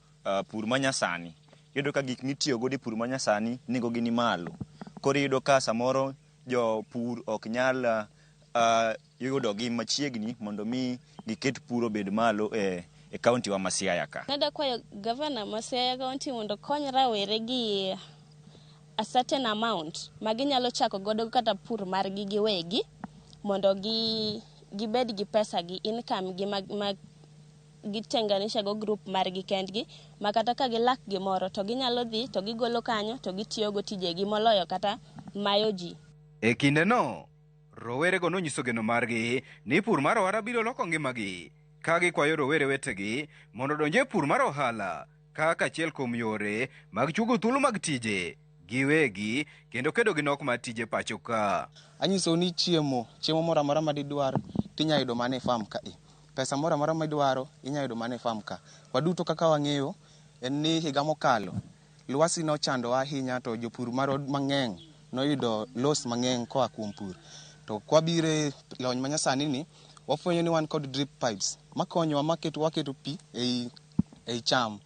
pur manyasani, iyudo ka gik mitiyo godo e pur manyasani nengo gi ni malo. Koro iyudo ka samoro jopur ok nyal yudo gi machiegni mondo mi giket pur obed malo e kaunti wa ma Siaya ka. Nada kwayo gavana ma Siaya kaunti mondo kony rawere gi a certain amount ma ginyalo chako godo kata pur margi giwegi mondo gibed gi pesa gi income gi ma gitenganisha go group margi kendgi ma kata ka gilak gimoro to ginyalo dhi to gigolo kanyo to gitiyogo tijegi moloyo kata mayo ji. E kindeno, rowerego nonyiso geno margi ni pur mar ohala biro loko ngimagi ka gikwayo rowere wetegi mondo odonj e pur mar ohala kaka achiel kuom yore mag chugo thuolo mag tije giwegi kendo kedo gi nok mar tije pacho ka. Anyisou ni chiemo moro amora ma didwar tinyalo yudo mana e farm kae. Pesa moro amora midwaro inyalo yudo mana e farm ka. Waduto kaka wang'eyo en ni higa mokalo lwasi nochandowa ahinya to jopur marwa mang'eny noyudo loss mang'eny koa kuom pur. To kwabiro e lony manyasani ni wafwenyo ni wan kod drip pipes makonyowa maketo waketo pi ei cham.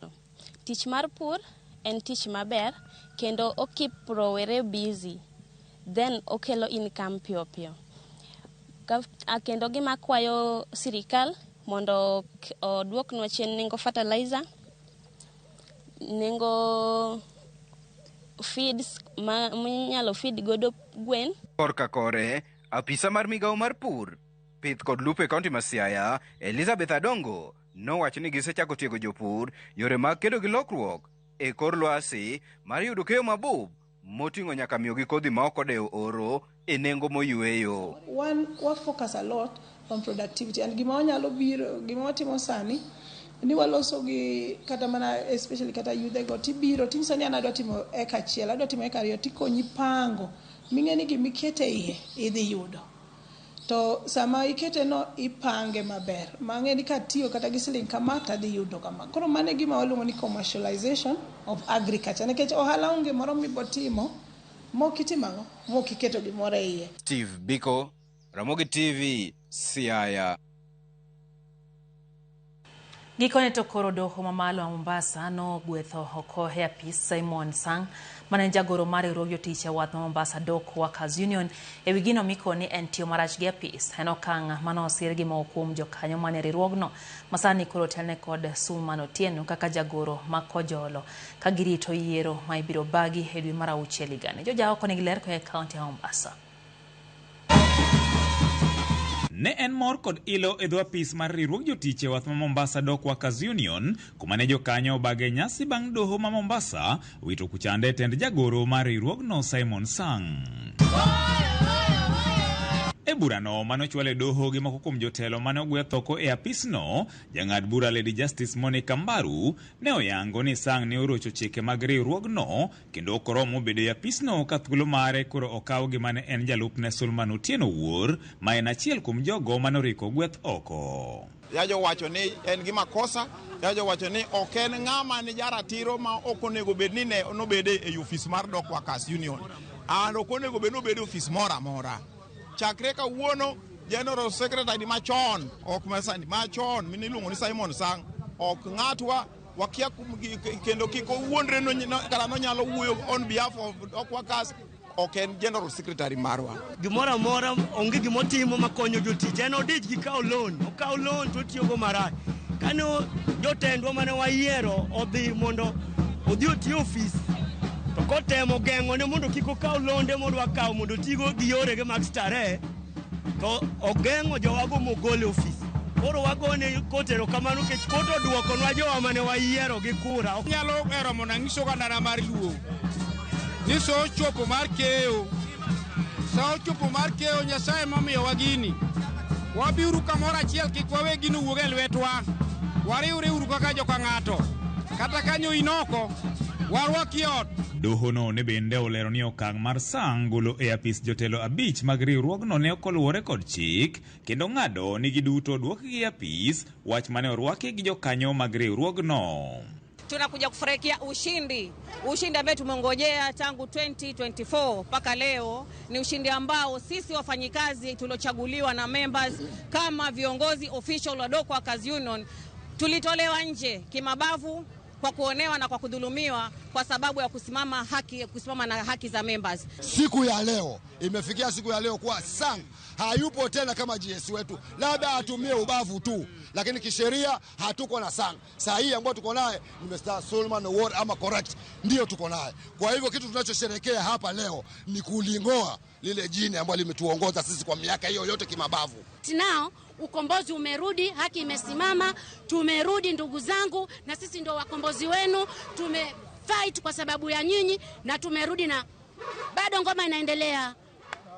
Tich mar pur en tich maber kendo okip rowere busy, then okelo income piyo piyo. Kendo gima kwayo sirikal mondo oduoknwa chien nengo fertilizer, nengo feeds ma minyalo feed godo gwen. Korka kore, apisa mar migawo mar pur, pith kod lupo e kaunti ma Siaya, Elizabeth Adongo, nowacho ni gisechako tiego jopur yore mag kedo gi lokruok e kor lwasi mar yudo keyo mabup moting'o nyaka miyogi kodhi ma ok odewo oro e nengo moyweyo. One, wa focus a lot on productivity and gima wanyalo biro, gima watimo sani ni waloso gi kata mana especially kata yudhe go tibiro tinyiso ni an adwa timo eka achiel, adwa timo eka ariyo, tikonyi pango ming'e ni gimikete iye idhi yudo. To sama ikete no ipange maber. Mang'e ni katiyo kata gi siling kama tadhi yudo kama. Koro mano e gima waluongo ni commercialization of agriculture. Nikech ohala onge moro mibotimo mok itimo ang'o? Mok iketo gimoro e iye. Steve Biko, Ramogi TV, Siaya. Gikone to koro doho mamalo ma Mombasa nogwetho oko e apis Simon Sang mane en jagoro mar riwruog jotich e wath ma Mombasa Dock Workers Union e wi gino mikoni en tiyo marach gi apis. En okang' manosir gi moko kuom jokanyo mane riwruogno masani koro otelne kod Suman Otieno kaka jagoro ma Kojolo ka girito yiero ma ibiro bagi e dwe mar auchiel higani. Jojaoko nigi ler koa e kaunti ya Mombasa. Ne en mor kod ilo e dho apis mar riwruog jotich e wath ma Mombasa Dock Workers Union kuma ne jokanyo obage nyasi bang' doho ma Mombasa wito kuchande tend jagoro mar riwruogno Simon Sang. E burano manochwal e doho gi moko kuom jotelo mane ogweth oko e apisno, jang'ad bura Lady Justice Monica Mbaru ne oyango ni Sang ne orocho chike mag riwruogno kendo ok oromo bedo e apisno ka thuolo mare koro okaw gi mane en jalupne Sulman Otieno Wuor ma en achiel kuom jogo mane oriko gweth oko. Jaji owacho ni en gi makosa, jaji owacho ni ok en ng'ama ni jaratiro ma ok onego bed ni ne nobede e ofis mar Dock Workers Union. And ok onego bed ni obede e ofis moro amora. Chakre kawuono General Secretary machon, ok masani, machon miniluongo ni Simon Sang, ok ng'atwa wakia kendo kik owuondre kata nonyalo wuoyo on behalf of Dock Workers, ok en General Secretary marwa. Gimoro amora onge gimotimo makonyo jotich, en odich gi kawo loan, okawo loan to otiyogo marach. Kane jotendwa mane wayiero odhi mondo odhi oti ofis, to kotemo geng'one mondo kik okaw londe modwa kawo mondo otigo gi yorege mag starehe, to ogeng'o jowago mogol e ofis. Koro wagone kot erokamano nikech kot oduokonwa jowa mane wayiero gi kura. Nyalo hero mondo ang'is ogandana mar Luo ni sa ochopo mar keyo, sa ochopo mar keyo, Nyasaye momiyowa gini. Wabiuru kamoro achiel kik wawe gino wuog e lwetwa. Wariwre uru kaka joka ng'ato. Kata kanyo in oko, warwaki ot. Dohono ne bende olero ni okang' mar Sang golo e apis jotelo 5 mag riwruogno ne ok oluwore kod chik kendo ng'ado ni giduto duokgi e apis, wach mane orwaki gi jokanyo mag riwruogno. Tunakuja kufurahikia ushindi, ushindi ambao tumeongojea tangu 2024 mpaka leo. Ni ushindi ambao sisi wafanyikazi tuliochaguliwa na members kama viongozi official wa Dock Workers Union tulitolewa nje kimabavu kwa kuonewa na kwa kudhulumiwa kwa sababu ya kusimama na haki za members. Siku ya leo imefikia siku ya leo kuwa Sang hayupo tena kama GS wetu, labda atumie ubavu tu, lakini kisheria hatuko na Sang. Saa hii ambayo tuko naye ni Mr. Sulman Owuor ama correct, ndio tuko naye. Kwa hivyo kitu tunachosherehekea hapa leo ni kulingoa lile jini ambalo limetuongoza sisi kwa miaka hiyo yote kimabavu. Nao ukombozi umerudi, haki imesimama, tumerudi ndugu zangu, na sisi ndio wakombozi wenu. Tume fight kwa sababu ya nyinyi na tumerudi, na bado ngoma inaendelea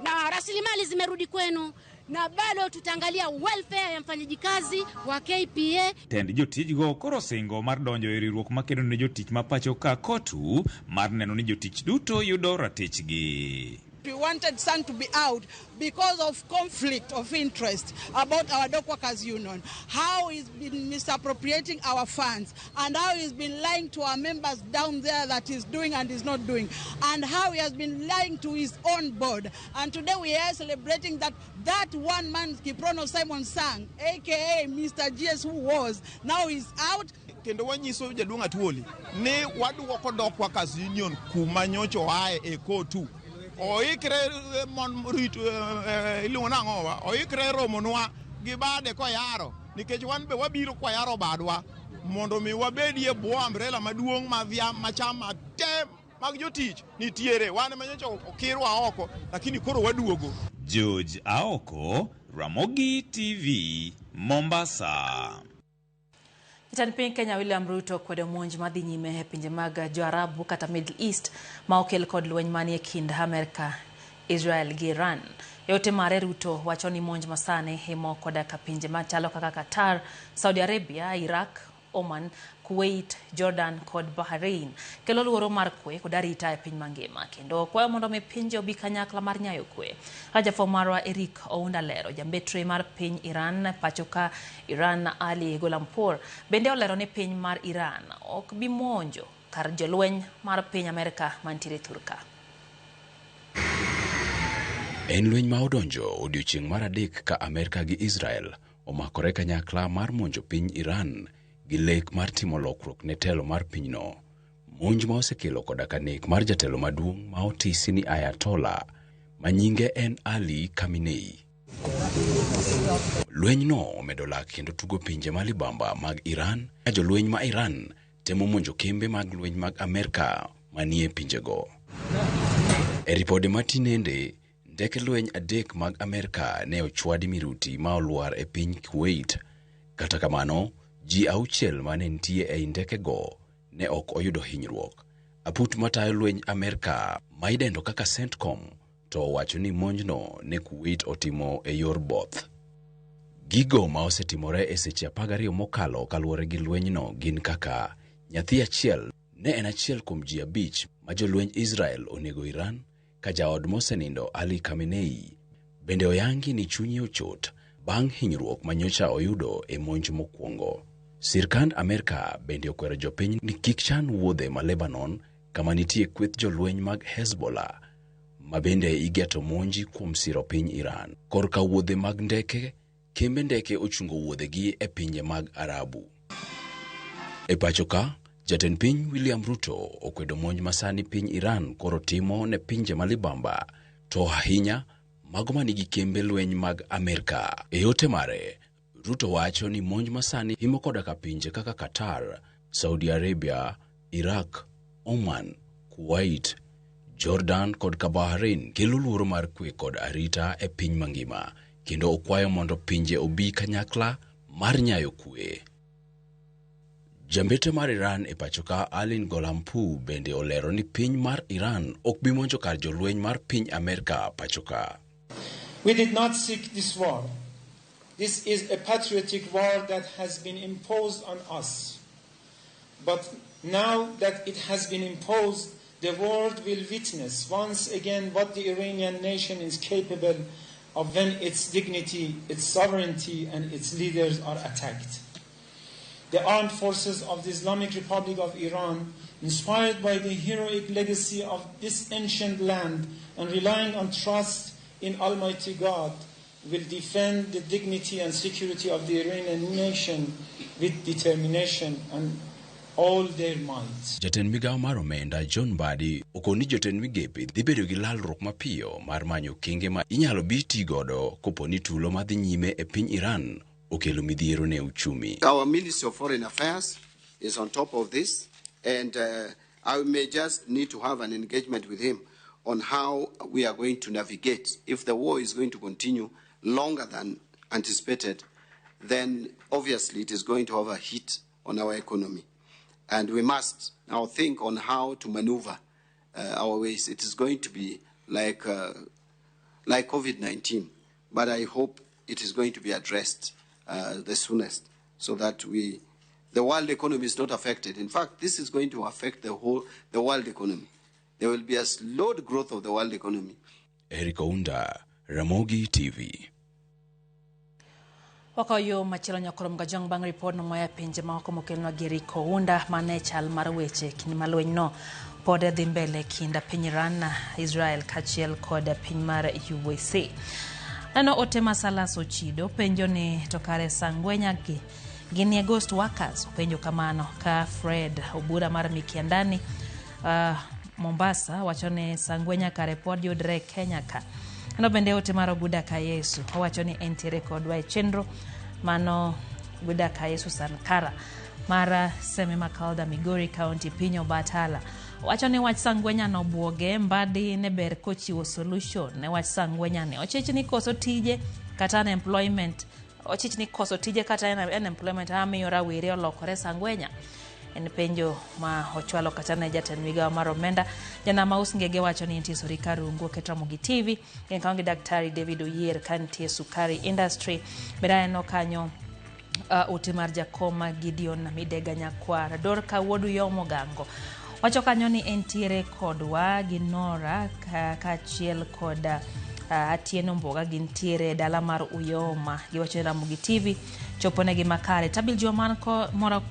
na rasilimali zimerudi kwenu, na bado tutaangalia welfare ya mfanyikazi wa KPA. Tend jotijgo koro singo mar donjo e riwruok makedo ne jotich ma pacho ka kotu mar neno ni jotich duto yudo ratichgi. We wanted Sang to be out because of conflict of interest about our Dock Workers Union, how he's been misappropriating our funds, and how he's been lying to our members down there that he's doing and is not doing, and how he has been lying to his own board. And today we are celebrating that that one man, Kiprono Simon Sang, aka Mr. GS, who was, now he's out. Kendo wanyiso jaduong' Atuoli ni waduoko Dock Workers Union kuma nyocha oaye e kotu. Oikre mon rito iluongo nang'o wa? Oikre romonwa gi bade koyaro, nikech wan be wabiro kwayaro badwa mondo mi wabedie bwo umbrella maduong' ma vyama chama te mag jotich nitiere. Wan ema nyocha okirwa oko, lakini koro waduogo. George Aoko, Ramogi TV, Mombasa. Jatend piny Kenya William Ruto kwedo monj madhi nyime e pinje mag Joarabu kata Middle East ma okel kod lweny manie kind Amerka, Israel gi Iran. E ote mare, Ruto wacho ni monj masani himo koda ka pinje machalo kaka Qatar, Saudi Arabia, Iraq, Oman, Kuwait, Jordan kod Bahrain kelo luoro mar kwe kod arita e piny mangima kendo kwayo mondo mi pinje obi kanyakla mar nyayo kwe. Rajafo marwa Eric Ounda lero jambetre mar piny Iran pachoka Iran Ali Golampur bende olero ni piny mar Iran ok bi monjo kar jolweny mar piny Amerka mantiere Turka. En lweny ma odonjo odiochieng' mar adek ka Amerka gi Israel omakore kanyakla mar monjo piny Iran gi lek mar timo lokruok ne telo mar pinyno. Monj ma osekelo koda ka nek mar jatelo maduong' ma otisi ni Ayatollah ma nyinge en Ali Khamenei. Lwenyno omedo lak kendo tugo pinje ma libamba mag Iran ka jolweny ma Iran temo monjo kembe mag lweny mag Amerka manie pinjego. E ripode ma tinende, ndeke lweny 3 mag Amerka ne ochwadi miruti ma olwar e piny Kuwait. Kata kamano, ji 6 mane nitie ei ndekego ne ok oyudo hinyruok. Aput matayo lweny Amerka ma idendo kaka CENTCOM to owacho ni monjno ne Kuwait otimo e yor both. Gigo ma osetimore e seche 12 mokalo kaluwore gi lwenyno gin kaka nyathi achiel ne en achiel kuom ji 5 ma jolweny Israel onego Iran ka jaod mosenindo Ali Khamenei bende oyangi ni chunye ochot bang' hinyruok manyocha oyudo e monj mokwongo. Sirkand Amerka bende okwero jopiny ni kik chan wuodhe ma Lebanon kama nitie kweth jolweny mag Hezbollah ma bende igeto monji kuom siro piny Iran. Korka wuodhe mag ndeke, kembe ndeke ochungo wuodhegi e pinje mag Arabu. E pacho ka, jatend piny William Ruto okwedo monj masani piny Iran koro timo ne pinje ma libamba, to ahinya mago manigi kembe lweny mag Amerka. E ote mare, Ruto wacho ni monj masani himo koda ka pinje kaka Qatar, Saudi Arabia, Iraq, Oman, Kuwait, Jordan kod ka Bahrain kelo luoro mar kwe kod arita e piny mangima, kendo okwayo mondo pinje obi kanyakla mar nyayo kwe. Jambete mar Iran e pachoka Ali Golampur bende olero ni piny mar Iran ok bi monjo kar jolweny mar piny Amerka pachoka. We did not seek this war. This is a patriotic war that has been imposed on us. But now that it has been imposed, the world will witness once again what the Iranian nation is capable of when its dignity, its sovereignty, and its leaders are attacked. The armed forces of the Islamic Republic of Iran, inspired by the heroic legacy of this ancient land and relying on trust in Almighty God, will defend the dignity and security of the Iranian nation with determination and all their might. Jatend migawo mar omenda John Mbadi okoni jotend migepe dhi bedo gi lalruok mapiyo mar manyo okenge ma inyalo bi ti godo kopo ni tulo madhi nyime e piny Iran okelo midhiero ne uchumi. Our Ministry of Foreign Affairs is on top of this, and I may just need to have an engagement with him on how we are going to navigate. If the war is going to continue longer than anticipated, then obviously it is going to have a hit on our economy. And we must now think on how to maneuver our ways. It is going to be like COVID-19, but I hope it is going to be addressed the soonest so that the world economy is not affected. In fact, this is going to affect the world economy. There will be a slowed growth of the world economy. Eric Ounda, Ramogi TV. Wakayo machielo nyakoro mgajong bang' report no moya pinje ma oko mokelnwa gi Eric Ounda mane chal mar weche kinde ma lweny no pod dhi mbele kind piny Iran, Israel kaachiel kod piny mar USA. Neno ote ma Salas Ochido penjo ni to kare sangwenya gi ginie ghost workers, openjo kamano ka Fred Obura mar Mikiandani Mombasa wacho ni sangwenya kare pod yudre Kenya ka. Neno bende ote mar Oguda ka Yesu owacho ni entiere kodwa e chenro mano Oguda ka Yesu Sankara mar Seme Makalda Migori County piny Obatala. Owacho ni wach sangwenya no buoge Mbadi ne ber kochiwo solution ne wach sangwenya ne ochich ni koso tije kata unemployment, ochich ni koso tije kata unemployment amiyo rawere olokore sangwenya. En penjo ma ochwalo kata ne jatend migawo mar omenda Janama Usngege wacho ni nitie Sorika Rungu oket Ramogi TV en kaonge Daktari David Oyier ka nitie Sukari Industry. Bende aneno kanyo Ote mar Jakoma Gideon Midega Nyakwar Dorka wuod Uyomo Gango wacho kanyo ni entiere kodwa gi Nora kaachiel kod Atieno Mboga gintiere e dala mar Uyoma. Giwacho ni Ramogi TV choponegi makare. Tabil Juma man moro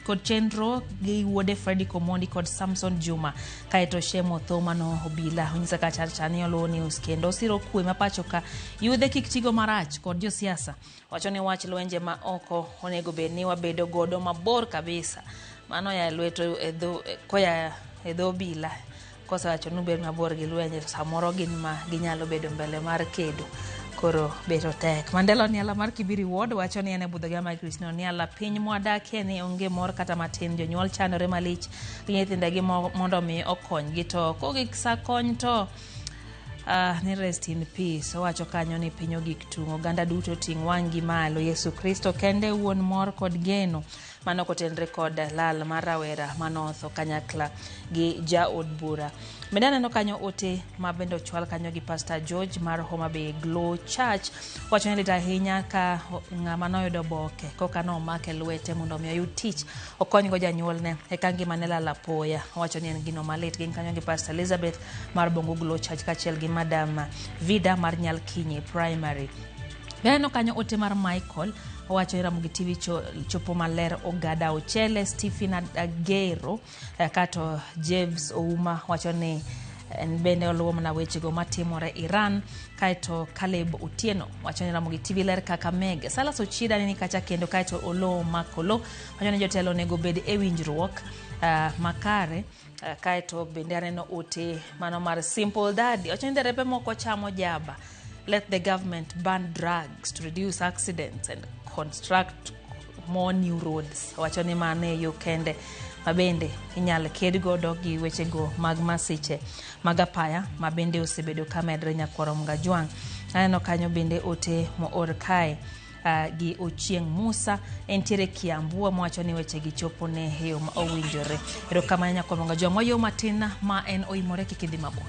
kod chenro gi wuode Freddy Komondi kod Samson Juma. Kaeto Shemo Thoma no obila onyisa ka char ni oluwo news kendo osiro kwe ma pacho ka yudhe kik tigo marach kod josiasa. Wacho ni wach lwenje ma oko onego bed ni wabedo godo mabor kabisa. Mano ya lweto e dho koya e dho obila kosewacho ni ubed mabor gi lwenje to samoro gin ma ginyalo bedo mbele mar kedo koro beto tek. Mandela Oniala mar Kibiri Ward wacho ni en e budho gi mar Christine Oniala piny mwadakie ni onge mor kata matin jonyuol chandore malich gi nyithindegi mondo mi okonygi to kogik sa kony to ni rest in peace. Owacho kanyo ni piny ogik tung' oganda duto ting' wang'gi malo Yesu Kristo kende wuon mor kod geno. Mano kotenre kod lal mar rawera manotho kanyakla gi jaod bura. Bende aneno kanyo ote ma bende ochwal kanyo gi Pastor George mar Homa Bay Glow Church. Wacho ni lit ahinya ka ng'ama noyudo oboke koka nomake lwete mondo mi oyud tich okonygo janyuolne eka ngimane lal apoya. Owacho ni en gino malit. Gin kanyo gi Pastor Elizabeth mar Bongo Glow Church kaachiel gi Madam Vida mar Nyalkinyi Primary. Be aneno kanyo ote mar Michael owacho ni Ramogi TV chopo maler Ogada Ochele, Stephen Agero kato James Ouma wacho ni en bende oluwo mana wechego matimore Iran. Kaeto Caleb Otieno wacho ni Ramogi TV ler Kakamega. Salas Ochida nini kacha kendo kaeto Oloo Makolo wacho ni jotelo onego bed e winjruok makare. Kaeto bende aneno ote mano mar Simple Daddy wacho ni derepe moko chamo jaba. Let the government ban drugs to reduce accidents and construct more new roads. Wacho ni mano e yo kende ma bende inyalo ked godo gi wechego mag masiche mag apaya ma bende osebedo ka medre nyakwar Mgajwang'. Aneno kanyo bende ote moor kae gi Ochieng' Musa entiere Kiambu mowacho ni wechegi chopo ne e yo ma owinjore. Erokamano nyakwar Mgajwang'. Wayo matin ma en oimore kik idhi mabor.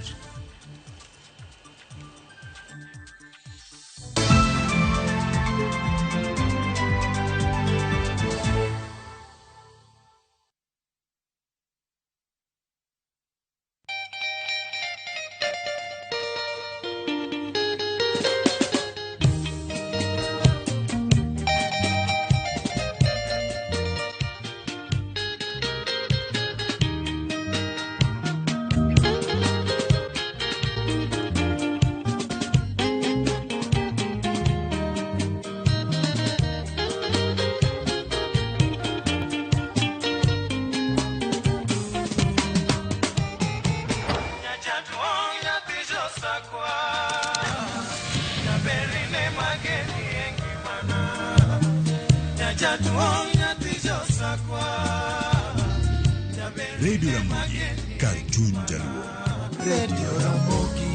Radio Ramogi, kar chuny Jaluo. Radio Ramogi.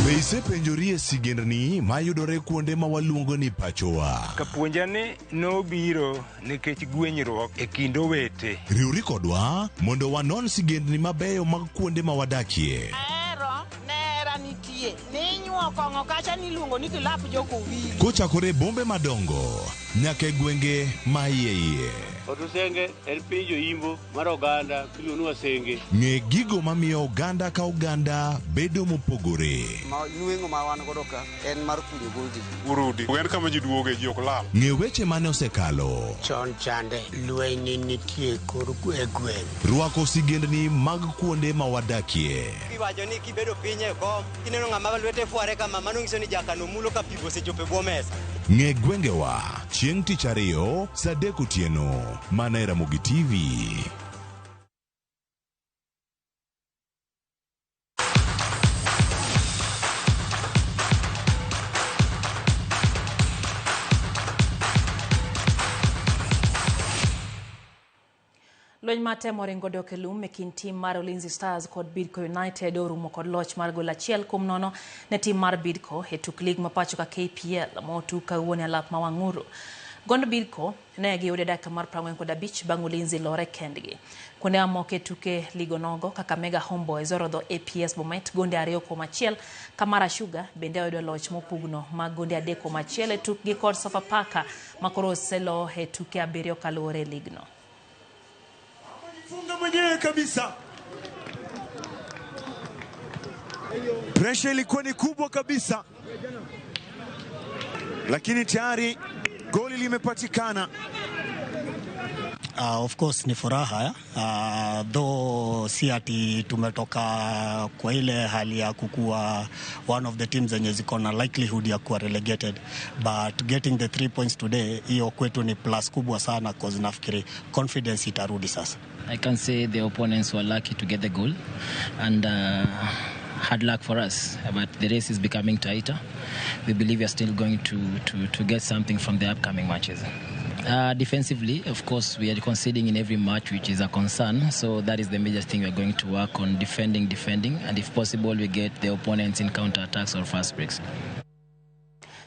Be isepenjori e sigendni mayudore kuonde ma waluongo ni pachowa? Kapuonja ni nobiro nikech gwenyruok e kind owete. Riwri kodwa mondo wanon sigendni mabeyo mag kuonde ma wadakie. Ahero nera nitie ninyuo kong'o kacha niluongo ni kilap jokowili. Kochakore e bombe madongo nyaka e gwenge ma iye iye. Otusenge en piny joimbo mar oganda miluongo ni Wasenge. Ng'e gigo mamiyo oganda ka oganda bedo mopogore. Ma nweng'o ma wan godo ka en mar kunyo goldi. Urudi en kama ji duoge ji ok lal. Ng'e weche mane osekalo. Chon chande lweny nitie kor e gweng'. Rwako sigendni mag kuonde ma wadakie. Iwacho ni kibedo piny e kom ineno ng'ama lwete fware kama mano nyiso ni jakano mulo ka pi osechopo e bwo mesa. Ng'e gwengewa chieng' tich ariyo saa 3 otieno mana e Ramogi TV. Lweny mar temo ringo dok e lum e kind tim mar Ulinzi Stars kod Bidco United orumo kod loch mar gol 1-0 ne tim mar Bidco e tuk lig ma pacho ka KPL motug kawuono e alap ma Wang'uru. Gond Bidco ne giyudo e dakika mar 45 bang' Ulinzi lore kendgi. Kuonde mamoko e tuke ligo nogo Kakamega Homeboyz orodho APS Bomet gonde 2-1 ka Mara Sugar bende oyudo loch mopugno mag gonde 3-1 e tukgi kod Sofapaka makoro oselo e tuke 7 kaluwore e ligno. Funga mwenyewe kabisa. Presha ilikuwa ni kubwa kabisa, lakini tayari goli limepatikana. Of course ni furaha, though si ati tumetoka kwa ile hali ya kukua one of the teams zenye ziko na likelihood ya kuwa relegated, but getting the 3 points today, hiyo kwetu ni plus kubwa sana, cause nafikiri confidence itarudi sasa. I can say the opponents were lucky to get the goal and hard luck for us. But the race is becoming tighter. We believe we are still going to get something from the upcoming matches. Defensively, of course, we are conceding in every match, which is a concern. So that is the major thing we are going to work on: defending, defending, and if possible, we get the opponents in counter attacks or fast breaks.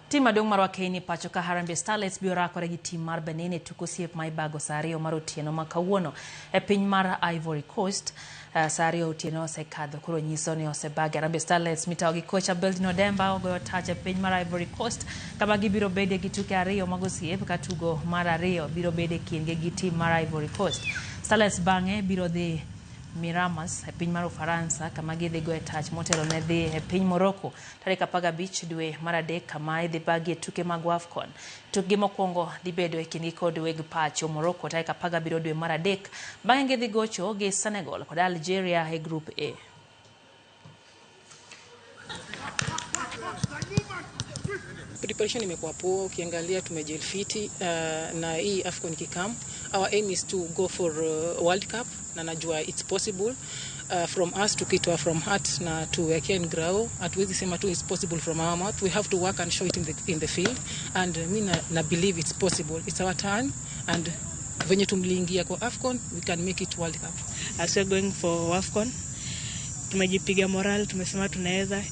Tim maduong' mar Wakeini pacho ka Harambee Starlets biro rakore gi tim mar Benin e tuk osiep ma ibago saa 2 mar otieno ma kawuono e piny mar Ivory Coast. Saa 2 otieno osekadho, koro nyiso ni osebage. Harambee Starlets mitawo gi kocha Beldin Odemba ogoyo tach e piny mar Ivory Coast kama gibiro bede gi tuke 2 mag osiep, ka tugo mar ariyo biro bedo e kindgi gi tim mar Ivory Coast. Starlets bang'e biro dhi Miramas e piny mar Ufaransa kama gidhi goyo tach motelo ne dhi e piny Morocco tarik 15 dwe mar adek kama idhi bagie tuke mag AFCON. Tukgi mokwongo dhi bedo e kindgi kod weg pacho Morocco tarik 17 dwe mar adek, bang'e gidhi gocho gi Senegal kod Algeria e Group A. Preparation imekuwa poa, ukiangalia tumegel fiti na hii AFCON ikikam, our aim is to go for World Cup na najua it's possible from us, tukitoa from heart na tuweke in ground. Hatuwezi sema tu it's possible from our mouth, we have to work and show it in the field, and mi na believe it's possible. It's our turn, and venye tumliingia kwa AFCON, we can make it World Cup. As we're going for AFCON, tumejipiga moral, tumesema tunaweza.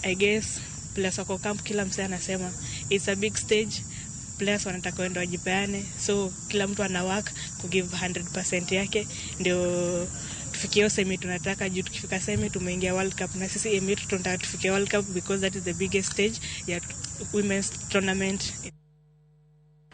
I guess players wako camp, kila msee anasema it's a big stage, players wanataka waende wajipeane, so kila mtu ana work kugive 100% yake ndio tufikie hiyo semi tunataka, juu tukifika semi tumeingia World Cup, na sisi aim yetu tunataka tufikie World Cup because that is the biggest stage ya women's tournament.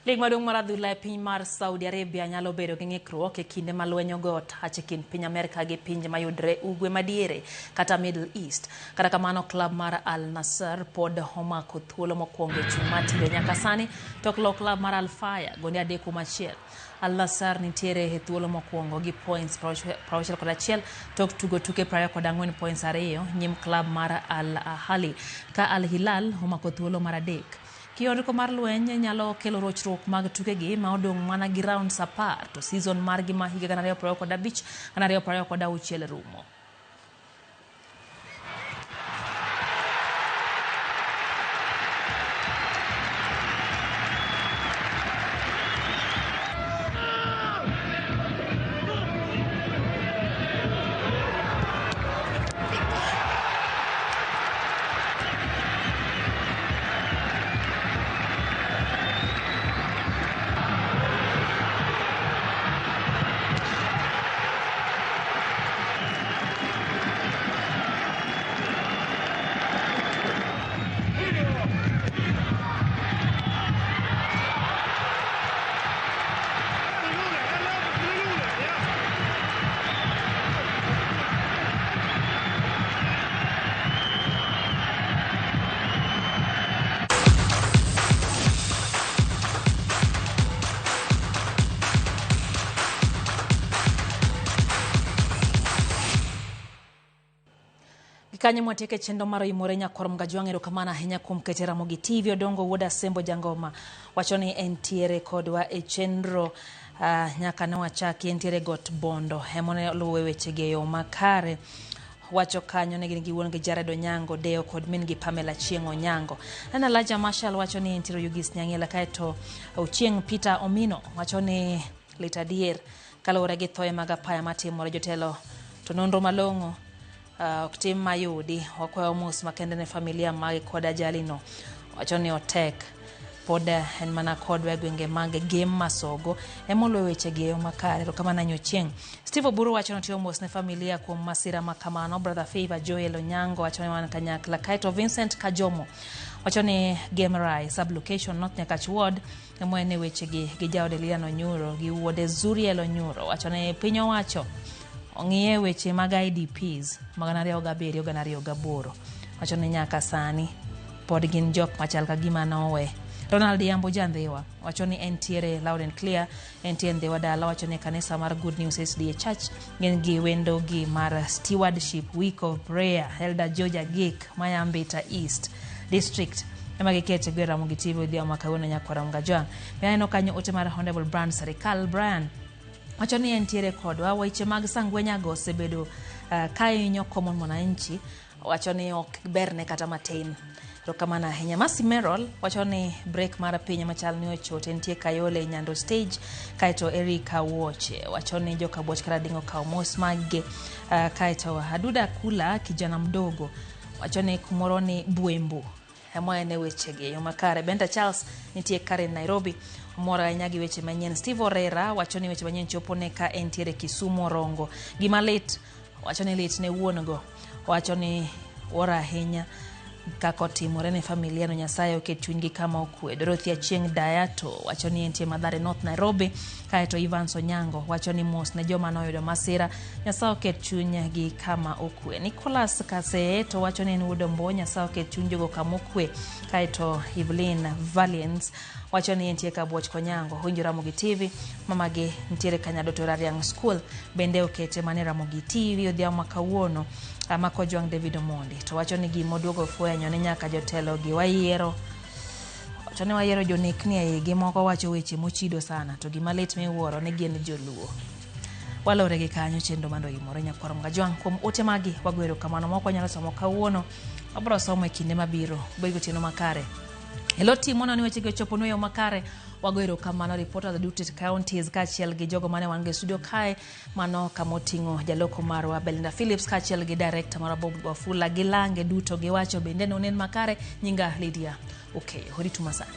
Lig maduong' mar adhula e piny mar Saudi Arabia nyalo bedo gi ng'ikruok e kinde ma lweny ogoyo tach e kind piny Amerka gi pinje mayudre ugwe madiere kata Middle East. Kata kamano, klab mar Al Nassr pod omako thuolo mokwongo e chung' mar timbe nyaka sani tok loyo klab mar Al Fayha gonde 3-1. Al Nassr nitiere e thuolo mokwongo gi points 61 tok tugo tuke 24, points 2 nyim klab mar Al Ahly, ka Al Hilal omako thuolo mar adek. Kiondiko mar lweny nyalo kelo rochruok mag tukegi ma odong' mana gi rounds 10 to season margi ma higa 2025 2026 rumo. Kanyo mwatieke chenro mar Oimore. Nyakwar Mgajwang', erokamano ahinya kuom kete Ramogi TV. Odongo wuod Asembo Jangoma wacho ni entiere kodwa e chenro nyaka ne wachaki entiere got Bondo emone luwe wechegi e yo makare. Wacho kanyo ne gin gi wuon gi Jared Onyango Deo kod min gi Pamela Chieng' Onyango. Nana Laja Marshall wacho ni entiere Oyugis Nyang'ela, kaeto Ochieng' Peter Omino wacho ni lit adier kaluwore gi thoye mag apaya matimore, jotelo to nonro malong'o ok tim mayudi. Wakwayo mos makende ne familia mage kod ajali no. Wacho ni otek. Pod en mana kodwa e gwenge mag Gem Masogo emoloyo wechegi e yo makare. Erokamano ahinya Ochieng'. Steve Oburu wacho ni otiyo mos ne familia kuom masira ma kamano. Brother Favor Joel Onyango wacho ni wan kanyakla. Kaeto Vincent Kajomo wacho ni Gem Rai sub-location North Nyakach Ward emoene wechegi gi jaode Lilian Onyuro gi wuode Zuriel Onyuro wacho ni piny owacho ong'iye weche mag IDPs mag 2007 2008 wacho ni nyaka sani pod gin jok machal ka gima nowe. Ronald Yambo Jandhiwa wacho ni entiere loud and clear, entie Ndhiwa dala, wacho ni kanisa mar Good News SDA Church gin gi wendo gi mar Stewardship Week of Prayer Elder George Agik Mayambita East District ema gikete gwe Ramogi TV odhiambo ma kawuono nyakwara Mgajwang'. Be aneno kanyo ote mar Honorable Brand Serikal Brian wacho ni entiere kodwa weche mag sangwenyago osebedo ka hinyo common mwananchi wacho ni ok berne kata matin. Erokamano ahinya. Mercy Merol wacho ni break mar piny machal ni ochot entie Kayole Nyando stage kaeto Erika Wuoche wacho ni joka Buoch Karading' okawo mos maggi kaeto Aduda Kula kijana mdogo wacho ni kumoro ni Bwembu ema en e wechegi e yo makare. Benta Charles nitie Karen Nairobi omor ahinya gi weche manyien. Steve Orera wacho ni weche manyien chopo ne ka entiere Kisumu Rongo. Gima lit wacho ni lit ne wuon go wacho ni wuoro ahinya kaka otimore ne familia no Nyasaye oket chunygi kama okwe. Dorothy Achieng' Dayato wacho ni entie Mathare North Nairobi. Kaeto Evans Onyango wacho ni mos ne joma noyudo masira Nyasaye oket chunygi kama okwe. Nicholas Kasee to wacho ni en wuod Ombo Nyasaye oket chuny jogo kama okwe. Kaeto Evelyn Valiance wacho ni entie Kabuoch Konyango winjo Ramogi TV mamagi nitiere Kanyadoto Rariang School bende okete mane Ramogi TV odhiambo ma kawuono Makojwang' David Omondi to wacho ni gimoduogo fwenyo ni nyaka jotelo gi wayiero wacho ni wayiero jonekni e igi moko wacho weche mochido sana to gima lit miwuoro ni gin joluo. Walore gi kanyo chenro mondo oimore nyakwar Mgajwang' kuom ote magi wago erokamano moko wanyalo somo kawuono wabiro somo e kinde mabiro ubed gotieno makare. Hello team mono ni wechegi ochoponwa e yo makare wago erokamano reporters duto e counties kaachiel gi jogo mane wan go e studio kae mano kama oting'o jaloko marwa Belinda Phillips kaachiel gi director marwa Bob Wafula gi lange duto giwacho bende nonen makare nyinga Lydia Okeyo. Oritu masani.